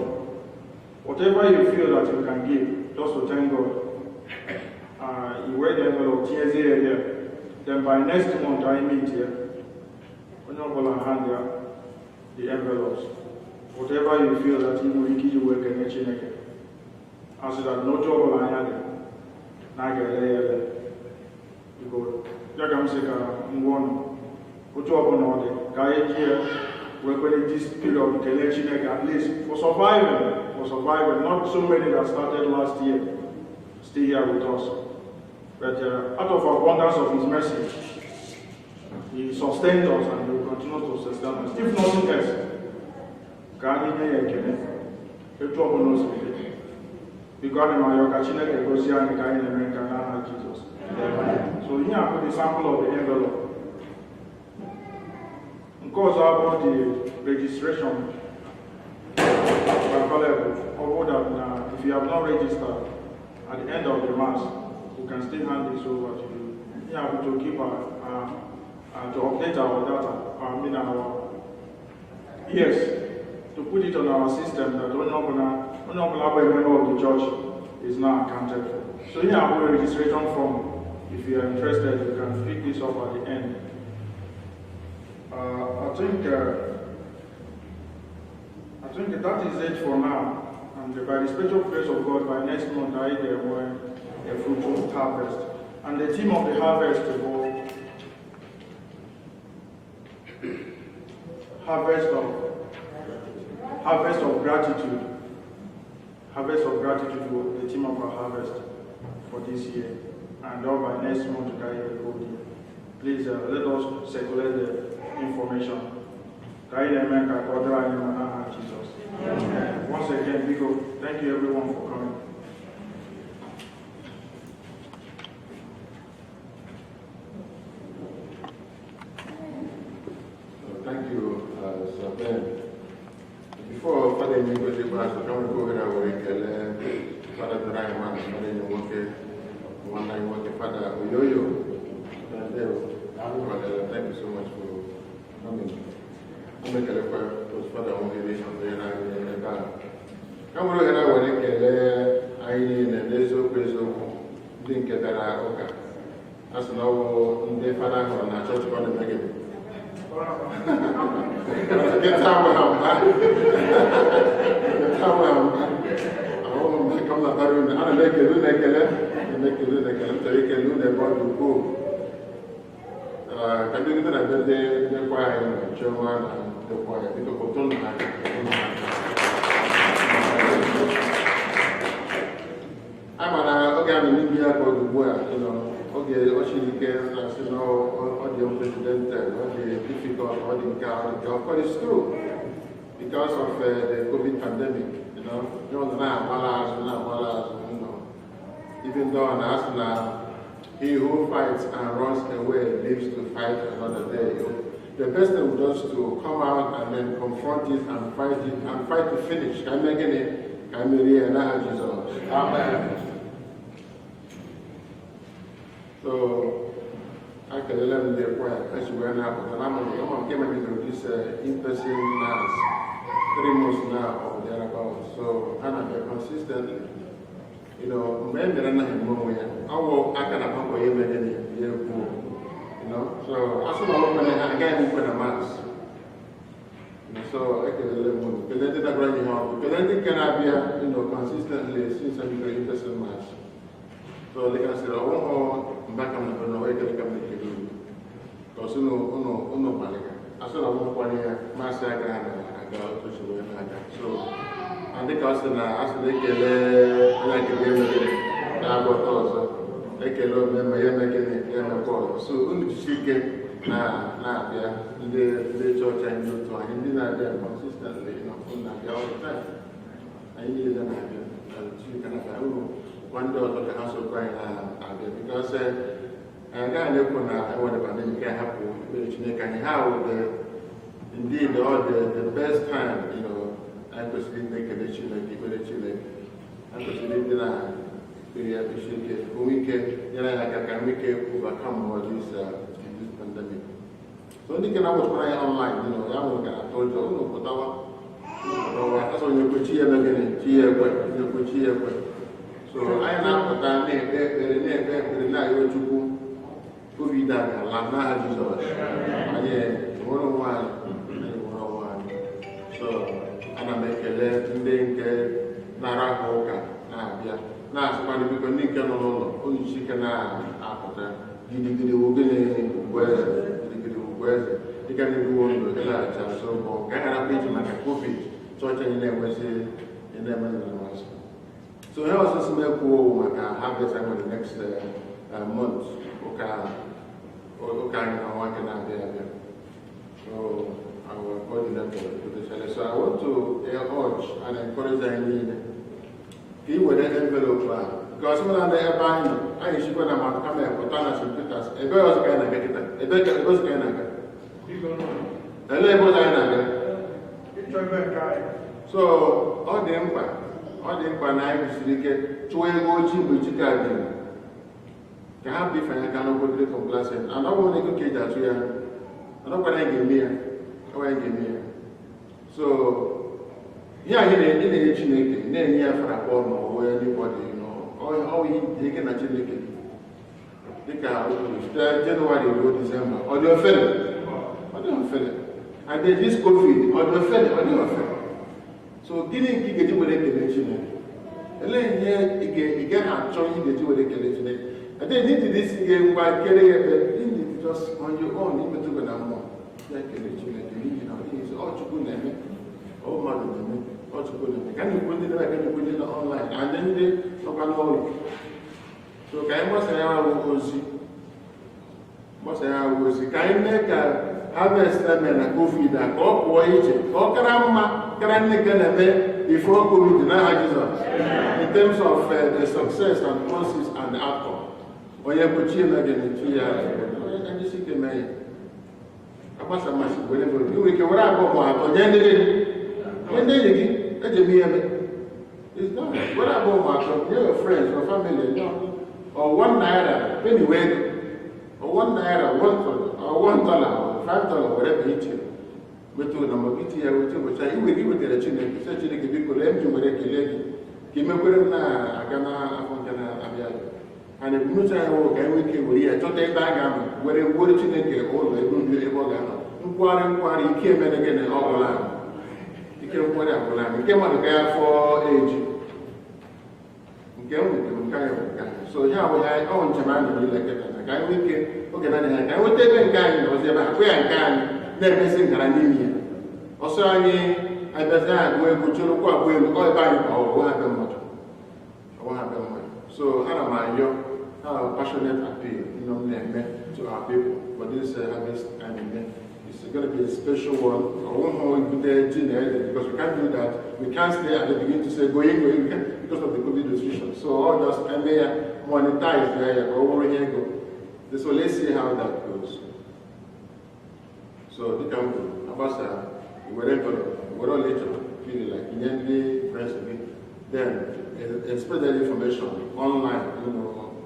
whatever you feel that you can give, just to thank God, you read the envelope, tinyezie here. Then by next month, I meet here. Onye ọbụla hand ya the envelopes. Whatever you feel that you nwere ike iji wee kene Chineke. Asị that n'otu ọbụla anya dị, na a ga-ele ya ele. Biko, ya ka m sị ka m gwa ọnụ. Otu ọbụla ọ dị, ka anyị ji ya wee kwere this period kelee Chineke, at least for surviving. Not so many that started last year still here with us. But out of abundance of His mercy, He sustained us and He will continue to sustain us. If nothing else, ka anyị nye ya ekele etu ọbụla o si dị. Biko, ana m arịọ ka Chineke gozie anyị ka anyị na-eme nke a n'aha Jizọs. So ihe a bụ the sample of the envelope. Nke ọzọ abụrụ the registration available. Ọ bụrụ that na if you have not registered, at the end of the Mass, we can still hand this over to you. Ihe a bụ to keep our, to update our data, I mean our, yes, to put it on our system that onye ọbụla bụ a member of the church is now accounted for. So here I have a registration form. If you are interested, you can pick this up at the end. I think that is it for now. And by the special grace of God, by next month, I there will a fruitful harvest. And the theme of the harvest will harvest of gratitude. Harvest of gratitude will be the theme of our harvest for this year. And all by next month, guy will go there. Please let us circulate the information. Ka anyị na-eme ka ọ dịrị anyị mma n'aha Jizọs. Once again, biko, thank you everyone for coming. Thank you, Sir Ben. Before Father Enyigwe Pastor, ka m go ohere were kelee Father doro anyị nwa na Father enyi nwoke, nwanne anyị nwoke, Father Oyoyo. Father, thank you so much for coming. M ekelekwa otu Father Nwogiri nọnyere anyị ebe a. Ka m were ohere were kelee anyị niile n'eziokwu eziokwu, ndị nke bịara ụka. A sị na ọ bụ ndị Fada hụrụ na chọọchị ka ọ na-eme gịnị? Nkịta nwe ha mba. Nkịta nwe ha mba. Ahụhụ m ka m natara unu. Ana m ekele unu ekele. Ana m ekele unu ekele. M chọrọ ikele unu ebe ọ dị ukwuu. Ka ndị na be ndị ndekwa anyị na Chioma na ndekwa ya, biko kụtụnụ ha aka, kụtụnụ ha aka. Ama na oge a nọ n'ime ya ka ọ dị ugbu a, oge o siri ike na-asị na ọ dị unprecedented, ọ dị difficult, ọ dị nke a, ọ dị nke a. Of course, it's true because of the COVID pandemic. You na-agbala azụ na-agbala azụ. Even though na-asị na he who fights and runs away lives to fight another day. The best thing was just to come out and then confront it and fight it and fight to finish. Ka eme gịnị? Ka merie ya n'aha Jizọs. Amen. So, ekelele m ndị kwaya esi wee na-apụta na amaghị ama nke mebidoro this in-person mass 3 months now or thereabout. So, ha na-abịa consistently. Mgbe e mere anaghị eme onwe ya, ọwụ aka na akpakọ ya eme gịnị ya ekwuo. So asị na ọrụ ha agaghị m ikwe na mass. So ekelele m unu, kelee ndị dabara ihe ọkụ, kelee ndị nke na-abịa consistently since I bidoro in-person mass. So dịka sịrị, ọwụhụ mba ka m na na ekele ka m na-ekele unu. Ka ọsị na unu unu gbalịga. Asị na ọgwụkwanye ya, mass agaghị aga otu si wee na-aga. So and dịka ọ sị na asị na ekele onye nke ga-emegide na-agwọta ọzọ. Ekele omeme ya eme gịnị ya emekwa ọzọ. So unu jisie ike na-abịa ndị ndị chọọchị anyị, ndị otu anyị, ndị na-abịa consistently, unu na-abịa all the time. Anyị niile na-abịa na Chineke na-abịa unu gwa ndị ọzọ ka ha sokwa anyị na-abịa, because anyị agaghị na-ekwu na enwere pandemic ya hapụ ikpere Chineke anyị. Ha wụ the indeed all the best time anyị kwesịrị ịdị na-ekele Chineke, ikpere Chineke. Anyị kwesịrị ịdị na ekpere ya kpesi ike, onwe ike nyere anyị aka ka nwee ike overcome all this pandemic. So ndị nke na-awụchikwara anyị online, ya nwere ka na-atụ ụjọ, unu pụtawa, unu pụtawa. Asọ onye kwe chi ya eme gịnị? Chi ya ekwe. Onye kwe chi ya ekwe. So anyị na-apụta na-ekpe ekpere, na-ekpe ekpere, na-ayọ Chukwu. Covid a ga-ala n'aha Jizọs. Anyị nwere onwe anyị, anyị nwere onwe anyị. So ana m ekele ndị nke na-arahụ ụka na-abịa, na-asịkwana biko, ndị nke nọ n'ụlọ, unu ji ike na-apụta. Gidigidi wụ gịnị? Ugwu eze. Gidigidi wụ ugwu eze. Dịka na-eruwo ndụ ịlaghachi azụ bụ ka anyị gharakwa iji maka Covid chọọchị anyị na-enwezi na-eme nramazụ. So ihe ọzọ si m ekwuo maka harvest anyị nwere next month, ụka ụka anyị na ọnwa nke na-abịa abịa. So our coordinator potentially, so I want to urge and encourage anyị niile ka ị were envelope a, because mụ na ebe anyị nọ, anyị sikwa na Mount Carmel pụta na St. Peters. Ebe ọzọ ka anyị na-aga kịta? Ebe ọzọ ka anyị na-aga? Elee ebe ọzọ anyị na-aga? So ọ dị mkpa, ọ dị mkpa na anyị jisiri ike chụọ ego ojii mgbe chi ka dị, ka ha bụ ifanye aka n'ụkwụ, dịrị complacent. And ọ bụrụ na ego ka eji achụ ya, ọnọkwana anyị ga-eme ya, ọ anyị ga-eme ya. So ihe anyị na-enye Chineke, na-enye ya fara akpọ ma ọ wee anybody, ọ ihe ike na Chineke, dịka o kwuru, site Jenụwarị ruo Disemba, ọ dị ofele, ọ dị ofele. And then this COVID, ọ dị ofele, ọ dị ofele. So gịnị nke ị ga-eji were kelee Chineke? Elee ihe ị gaghị achọ ihe ị ga-eji were kelee Chineke? And then need this ga ngwa kere ya ebe you need just on your own imetụgo na mmụọ ya kelee Chineke, n'ihi na ọ dịghị ọ Chukwu na-eme, ọ mmadụ na-eme, ọ Chukwu na-eme. Ka na-ekwu ndị na-eme, ka na-ekwu ndị nọ online and ndị nọkwa n'ụlọ. So ka anyị gbasa ya ozi, gbasa ya ozi, ka anyị mee ka harvest eme na COVID a ka ọ pụọ iche, ka ọ kara mma kara ndị nke na-eme before COVID, n'aha Jizọs, in terms of the success and process and the outcome. Onye kwechi eme gịnị? Chi ya. Onye ka ndị si ike mee ya agbasa masị were were inwe ike were abụọ ma atọ nye ndị gị, nye ndị enyi gị eji eme ihe eme. It's done. Were abụọ ma atọ nye your friends, your family, nye or ₦1 penny wee ego or ₦1, $1 or $1 or $5, whatever iche metụ na maka iti ya weta ụbọchị iwe gị wetara Chineke, sị Chineke, biko lee m ji were kelee gị ka ị mekwere m na-aga n'afọ nke na-abịa abịa. And ebumnuche anyị wụ ka anyị nwee ike were ya chọta ebe a ga-anọ were wuoro Chineke ụlọ, ebe obi ebe ọ ga-anọ. Nkwugharị nkwugharị ike emere gịnị? Ọ gwụla anyị ike. Nkwugharị agwụla anyị ike. Mmadụ ka ya fọọ eji nke m nke m nke anyị bụ nke anyị. So ya bụ ya ọ njem anyị nọ niile kịta na ka anyị nwee ike oge na-adịghị anya ka anyị nweta ebe nke anyị na ozi ebe ha kwe ya nke anyị na-emezi ngara n'ime ya. Ọsọ anyị abịazi agụ egwu chụrụkwa agụ elu ọ ebe anyị ka ọ bụ ha be mmadụ, ọ ha be mmadụ. So ana m ayọ ha, passionate appeal nọ m na-eme to our people for this harvest anyị na-eme. It's going to be a special one. I won't hold the because we can't do that. We can't stay at the beginning to say going, going, we can't, because of the COVID restrictions. So I'll just and they monetize there over here go. So let's see how that goes. So the can agbasa were envelope, were later feel like in the friends of it. Then spread that information online,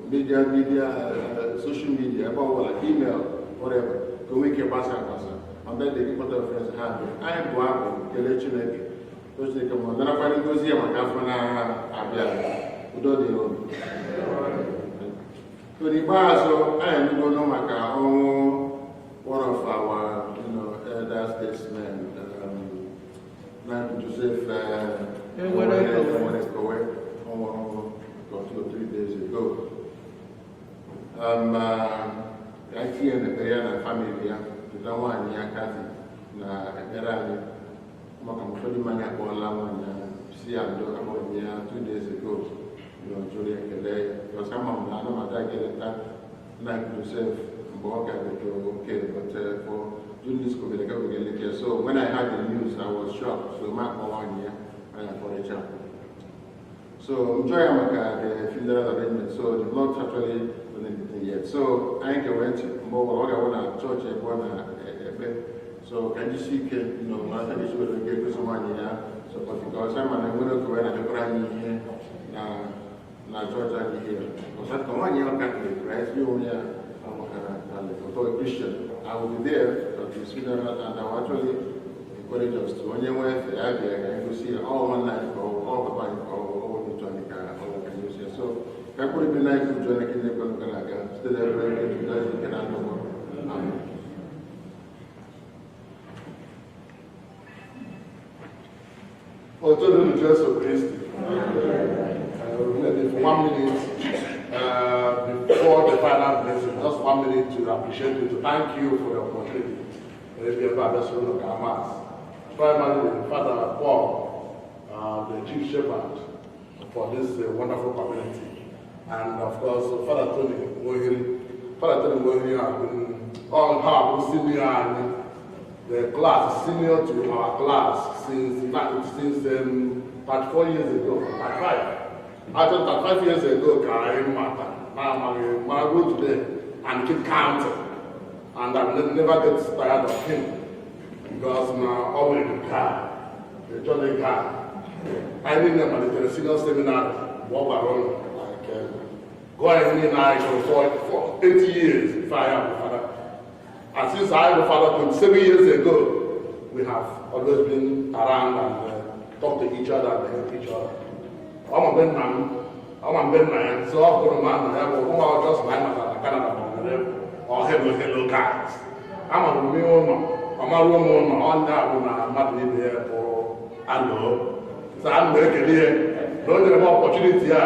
media, social media, about what, like email, whatever. Ka o nwee ike gbasa agbasa and then the kpọta friends ha bịa. Anyị bụ abụ kelee Chineke, too Chineke ma narakwana ngozi ya maka afọ na-abịa. Udo dị unu. So n'ikpeazụ, anyị anụgonu maka ọnwụ one of our elder statesmen, Joseph Enwere Kowe. Enwere Kowe. Ọ nwụrụ ọnwụ about 2 or 3 days ago. Ka anyị tinye n'ekpere ya na family ya, cheta nwaanyị ya Kathy na ekpere anyị, maka ma ụfọdụ mmanya akpọọla nwaanyị ahụ si ya ndo. Akpọrọ m ya 2 days ago. Jụrụ ya, kelee ya, because ama m na ana m aga eleta nna Joseph mgbe ọ ga-eto oke, but for Julius Kobere ka eleta. So when I heard the news, I was shocked. So ma akpọ nwaanyị ya anya fọrịcha. So m jụọ ya maka the funeral arrangement. So they've not actually done anything yet. So anyị ga-enwe ntị mgbe ọ bụla ọ ga-awụ na chọọchị ebe ọ na-ekpe. So ka anyị jisi ike n'aka gị were ike egosi nwaanyị ya support, because ama na nwere oge wee na-adịkwara anyị ihe na chọọchị anyị here. Ọzọ ka nwaanyị ya Catholic, right? Ya onwe ya maka Catholic, although a Christian. I will be there at his funeral and I will actually encourage us to onye nwee efe ya bịa ka anyị gosi ya ọ nwanne anyị ka ọ papa anyị ka ọ bụ otu anyị ka ọ bụ ka anyị gosi ya. So ka mkpụrụ obi na anyị kwujuo na Chineke gara aga site n'ebe ejudazi nke na ndụ. Amen. Otito dịrị Jesu Kristi. Maybe for 1 minute before the final blessing, just 1 minute to appreciate you, to thank you for the opportunity. Maybe about the son of Hamas. Primarily, Father Paul, the chief shepherd for this wonderful community. And of course, Father Tony Mohiri. Father Tony Mohiri has been on her senior and the class, senior to our class since 34 years ago, 35. Actually, 35 years ago, ka anyị mata na-amaghị mara go today and keep counting. And I will never get tired of him because na ọ nwere a guy, a jolly guy. Anyị niile malitere senior seminary mgbe ọ gbara ụlọ like gụọ ihe niile anyị gụrụ for 8 years before I am father. And since I was father 27 years ago, we have always been around and talk to each other and help each other. Ọ ma mgbe nna m, ọ ma mgbe nna ya, so ọ bụrụ ma nna ya bụ nwa ọjọọ sị na anyị matara na Canada ma ọ nwere ọ hello hello guys. Ama m ime ụlọ, ọ maruo m ụlọ, ọ ndị a bụ na mmadụ ibe ya bụ aloo. So a m na-ekele ya na o nyere m opportunity a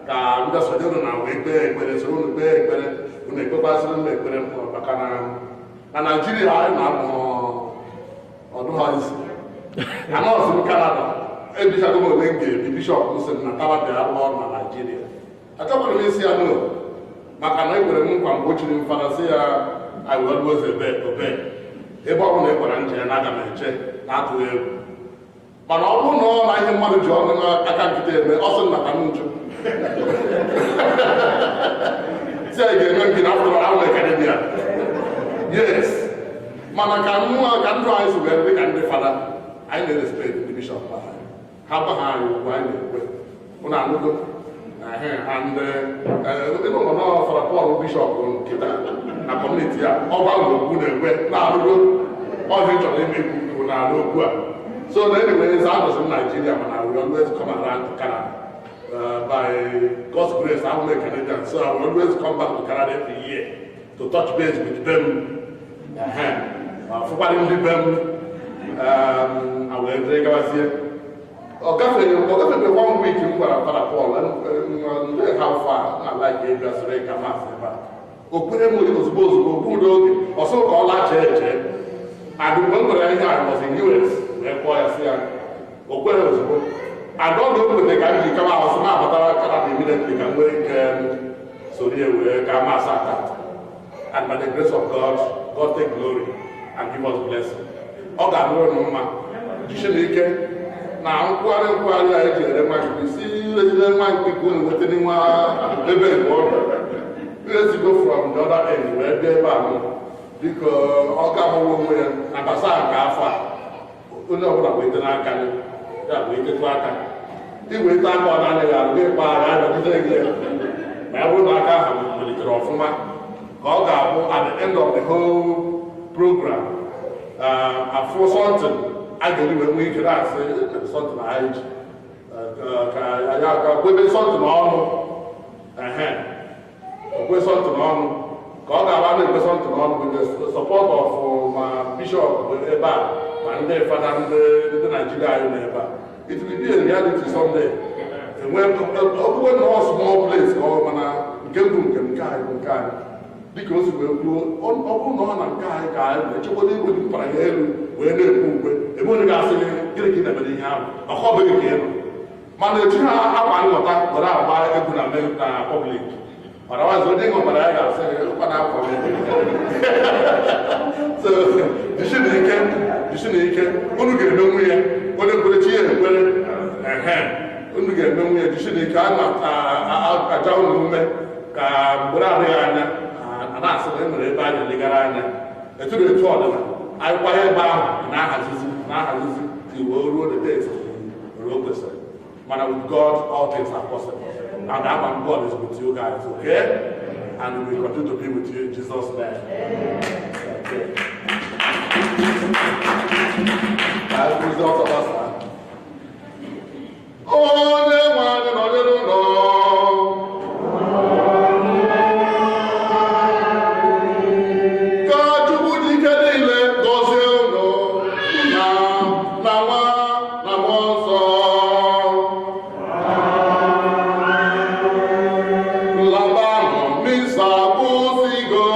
ka m bịa sonye unu na wee kpee ekpere, soro unu kpee ekpere, unu ekpekwasịrị m ekpere maka na Naijiria anyị na-amụ ọdụ ha isi anọọsị m Canada ebichago m ole m ga-ebi. Bishọp m sị m na taba bịa rụọ ọrụ na Naijiria. Achọkwara m isi ya no, maka na ekwere m nkwa mgbe o chiri m fada, sị ya I will always obey, obey. Ebe ọ bụla ị gwara nje ya na aga m eche na-atụghị egwu, mana ọ bụrụ na ọ na ihe mmadụ ji ọnụ aka nkịta eme, ọ sị m nata m njụ si anyị ga-eme nke na afọ ahụ na Canadian, yes. Mana ka mmụọ ka ndụ anyị si wee dị ka ndị fada, anyị na-respect ndị bishọp anyị. Ha gwa ha anyị okwu, anyị na-ekwe. Ụnụ anụgo? And ịnụ nọ na Fada Paul, bishọp nkịta na community a, ọ gwa ụlọ okwu na-ekwe na-arụgo ọhịa chọrọ ime ikwu na ala okwu a. So na anyways, anọzi m Nigeria, mana we always come around to Canada. By God's grace, I'm a Canadian, so I will always come back to Canada every year to touch base with them. Fụkwara ndị be m wee dịrị gawazie. Ọ gafere 1 week, m gwara Fada Paul ndị ha fa na like ịbịa soro ịga Mass ebe a. O kwere m ozugbo ozugbo, okwu oge ọsọ ka ọ laa chee eche. And mgbe m gwara ya ihe a was in US, wee kpọọ ya sị ya, o kwere ozugbo. And ọ na-okwete ka m ji kama ahụ sị m abatara Canada immediately ka m nwee ike soro ya wee gaa Mass ata. And by the grace of God, God take glory and give us blessing. Ọ ga-adịrị unu mma. Jisie n'ike na nkwugharị nkwugharị a eji ere nwa nkpi si irezile nwa nkpi ka unu nweta nwa ebe nke ọrụ iresigo from the other end wee bịa ebe a nọ. Biko, ọ ga-ahụwa onwe ya na basa nke afọ a, onye ọbụla wete n'aka gị ya bụ itetụ aka iweta aka ọ na-anaghị arụ gị kpaghara anọgide gị ya ma ya bụrụ na aka ahụ malitere ọfụma, ka ọ ga-abụ at the end of the whole program afụ something a ga-eri wee nwee ike na-asị something anyị ji ka anyị aka kwebe something ọnụ ehe okwe something ọnụ, ka ọ ga-aba na-ekwe something ọnụ with the support of ma bishọp bụ ebe a, ma ndị fada ndị Naijiria anyị nọ ebe a. It will be a reality someday. Enwe ọbụwe nọ small place ka ọ mana nke bụ nke nke anyị bụ nke anyị, dịka o si wee kwuo, ọ bụrụ na ọ na nke anyị ka anyị na-echekwado igwe dị mpara ya elu wee na-ekwu ukwe ebe onye ga-asị gị gịnị ka ị na-emere ihe ahụ maka ọ bụghị ka ị nọ. Mana eji ha akwa nghọta were agba egwu na na public. Otherwise, onye ghọtara ya ga-asị gị ụkwa na akwa. So jisi na ike, jisi na ike, unu ga-eme nwunye onye kwere chi ya ekwere. Ehe, unu ga-eme nwunye. Jisi na ike, a na-aja unu ume ka mgbe na-adịghị anya a na-asị na e nwere ebe anyị legara anya etu na etu ọdịna anyị kwanye ebe ahụ na-ahazizi ka iwe ruo the date ruo kwesịrị. Mana with God all things are possible, and our God is with you guys, okay? And we continue to be with you in Jesus' name. Okay. Ka anyị kwụzie ọtọ gbasara. Onye nwe anyị nọnyere ụlọ. Ka Chukwu dị ike niile gọzie unu, na na Nwa na Mmụọ Nsọ. Labanụ, misa kwụsịgo.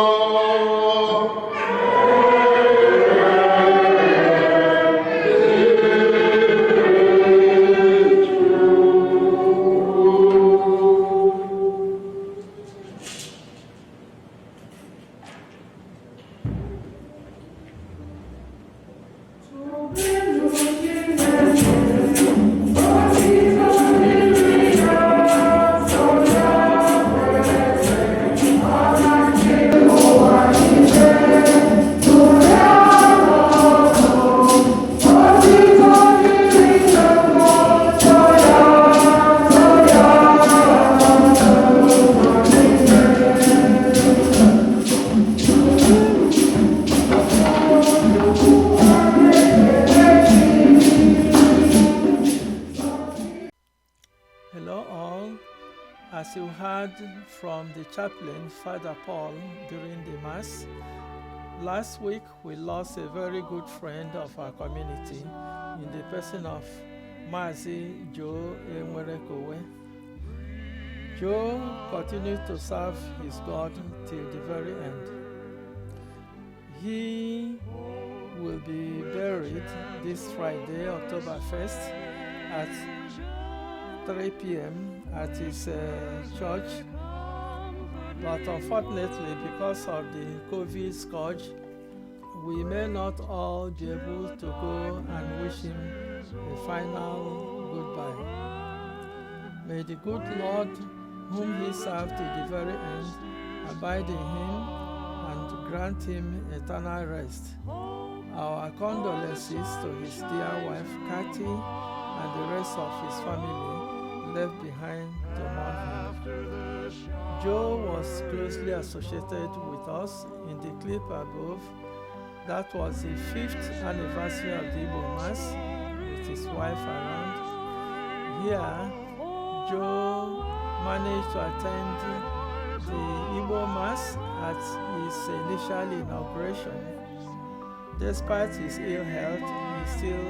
Hello all. As you heard from the chaplain, Father Paul, during the Mass, last week we lost a very good friend of our community in the person of Mazi Joe Enwerekowe. Joe continued to serve his God till the very end. He will be buried this Friday, October 1st, at 3 p.m. at his church. But unfortunately, because of the COVID scourge, we may not all be able to go and wish him a final goodbye. May the good Lord, whom he served to the very end, abide in him and grant him eternal rest. Our condolences to his dear wife, Kathy, and the rest of his family left behind to mourn him. Joe was closely associated with us in the clip above. That was the fifth anniversary of the Igbo Mass with his wife around. Here, Joe managed to attend the Igbo Mass at his initial inauguration. Despite his ill health, he still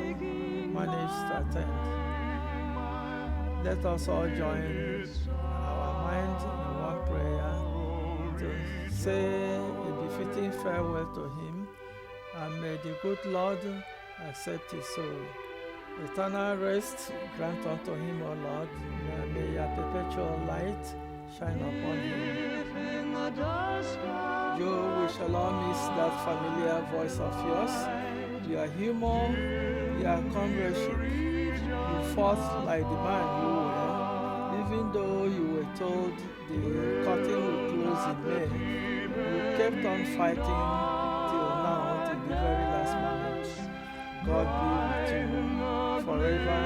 managed to attend. Let us all join our mind in one prayer to say a befitting farewell to him, and may the good Lord accept his soul. Eternal rest grant unto him, O Lord. May your perpetual light shine upon him. Joe, we shall all miss that familiar voice of yours, your humor, your comradeship. You fought like the man you were, even though you were told the curtain would close in May. You kept on fighting till now, till the very last moment. God be with you forever.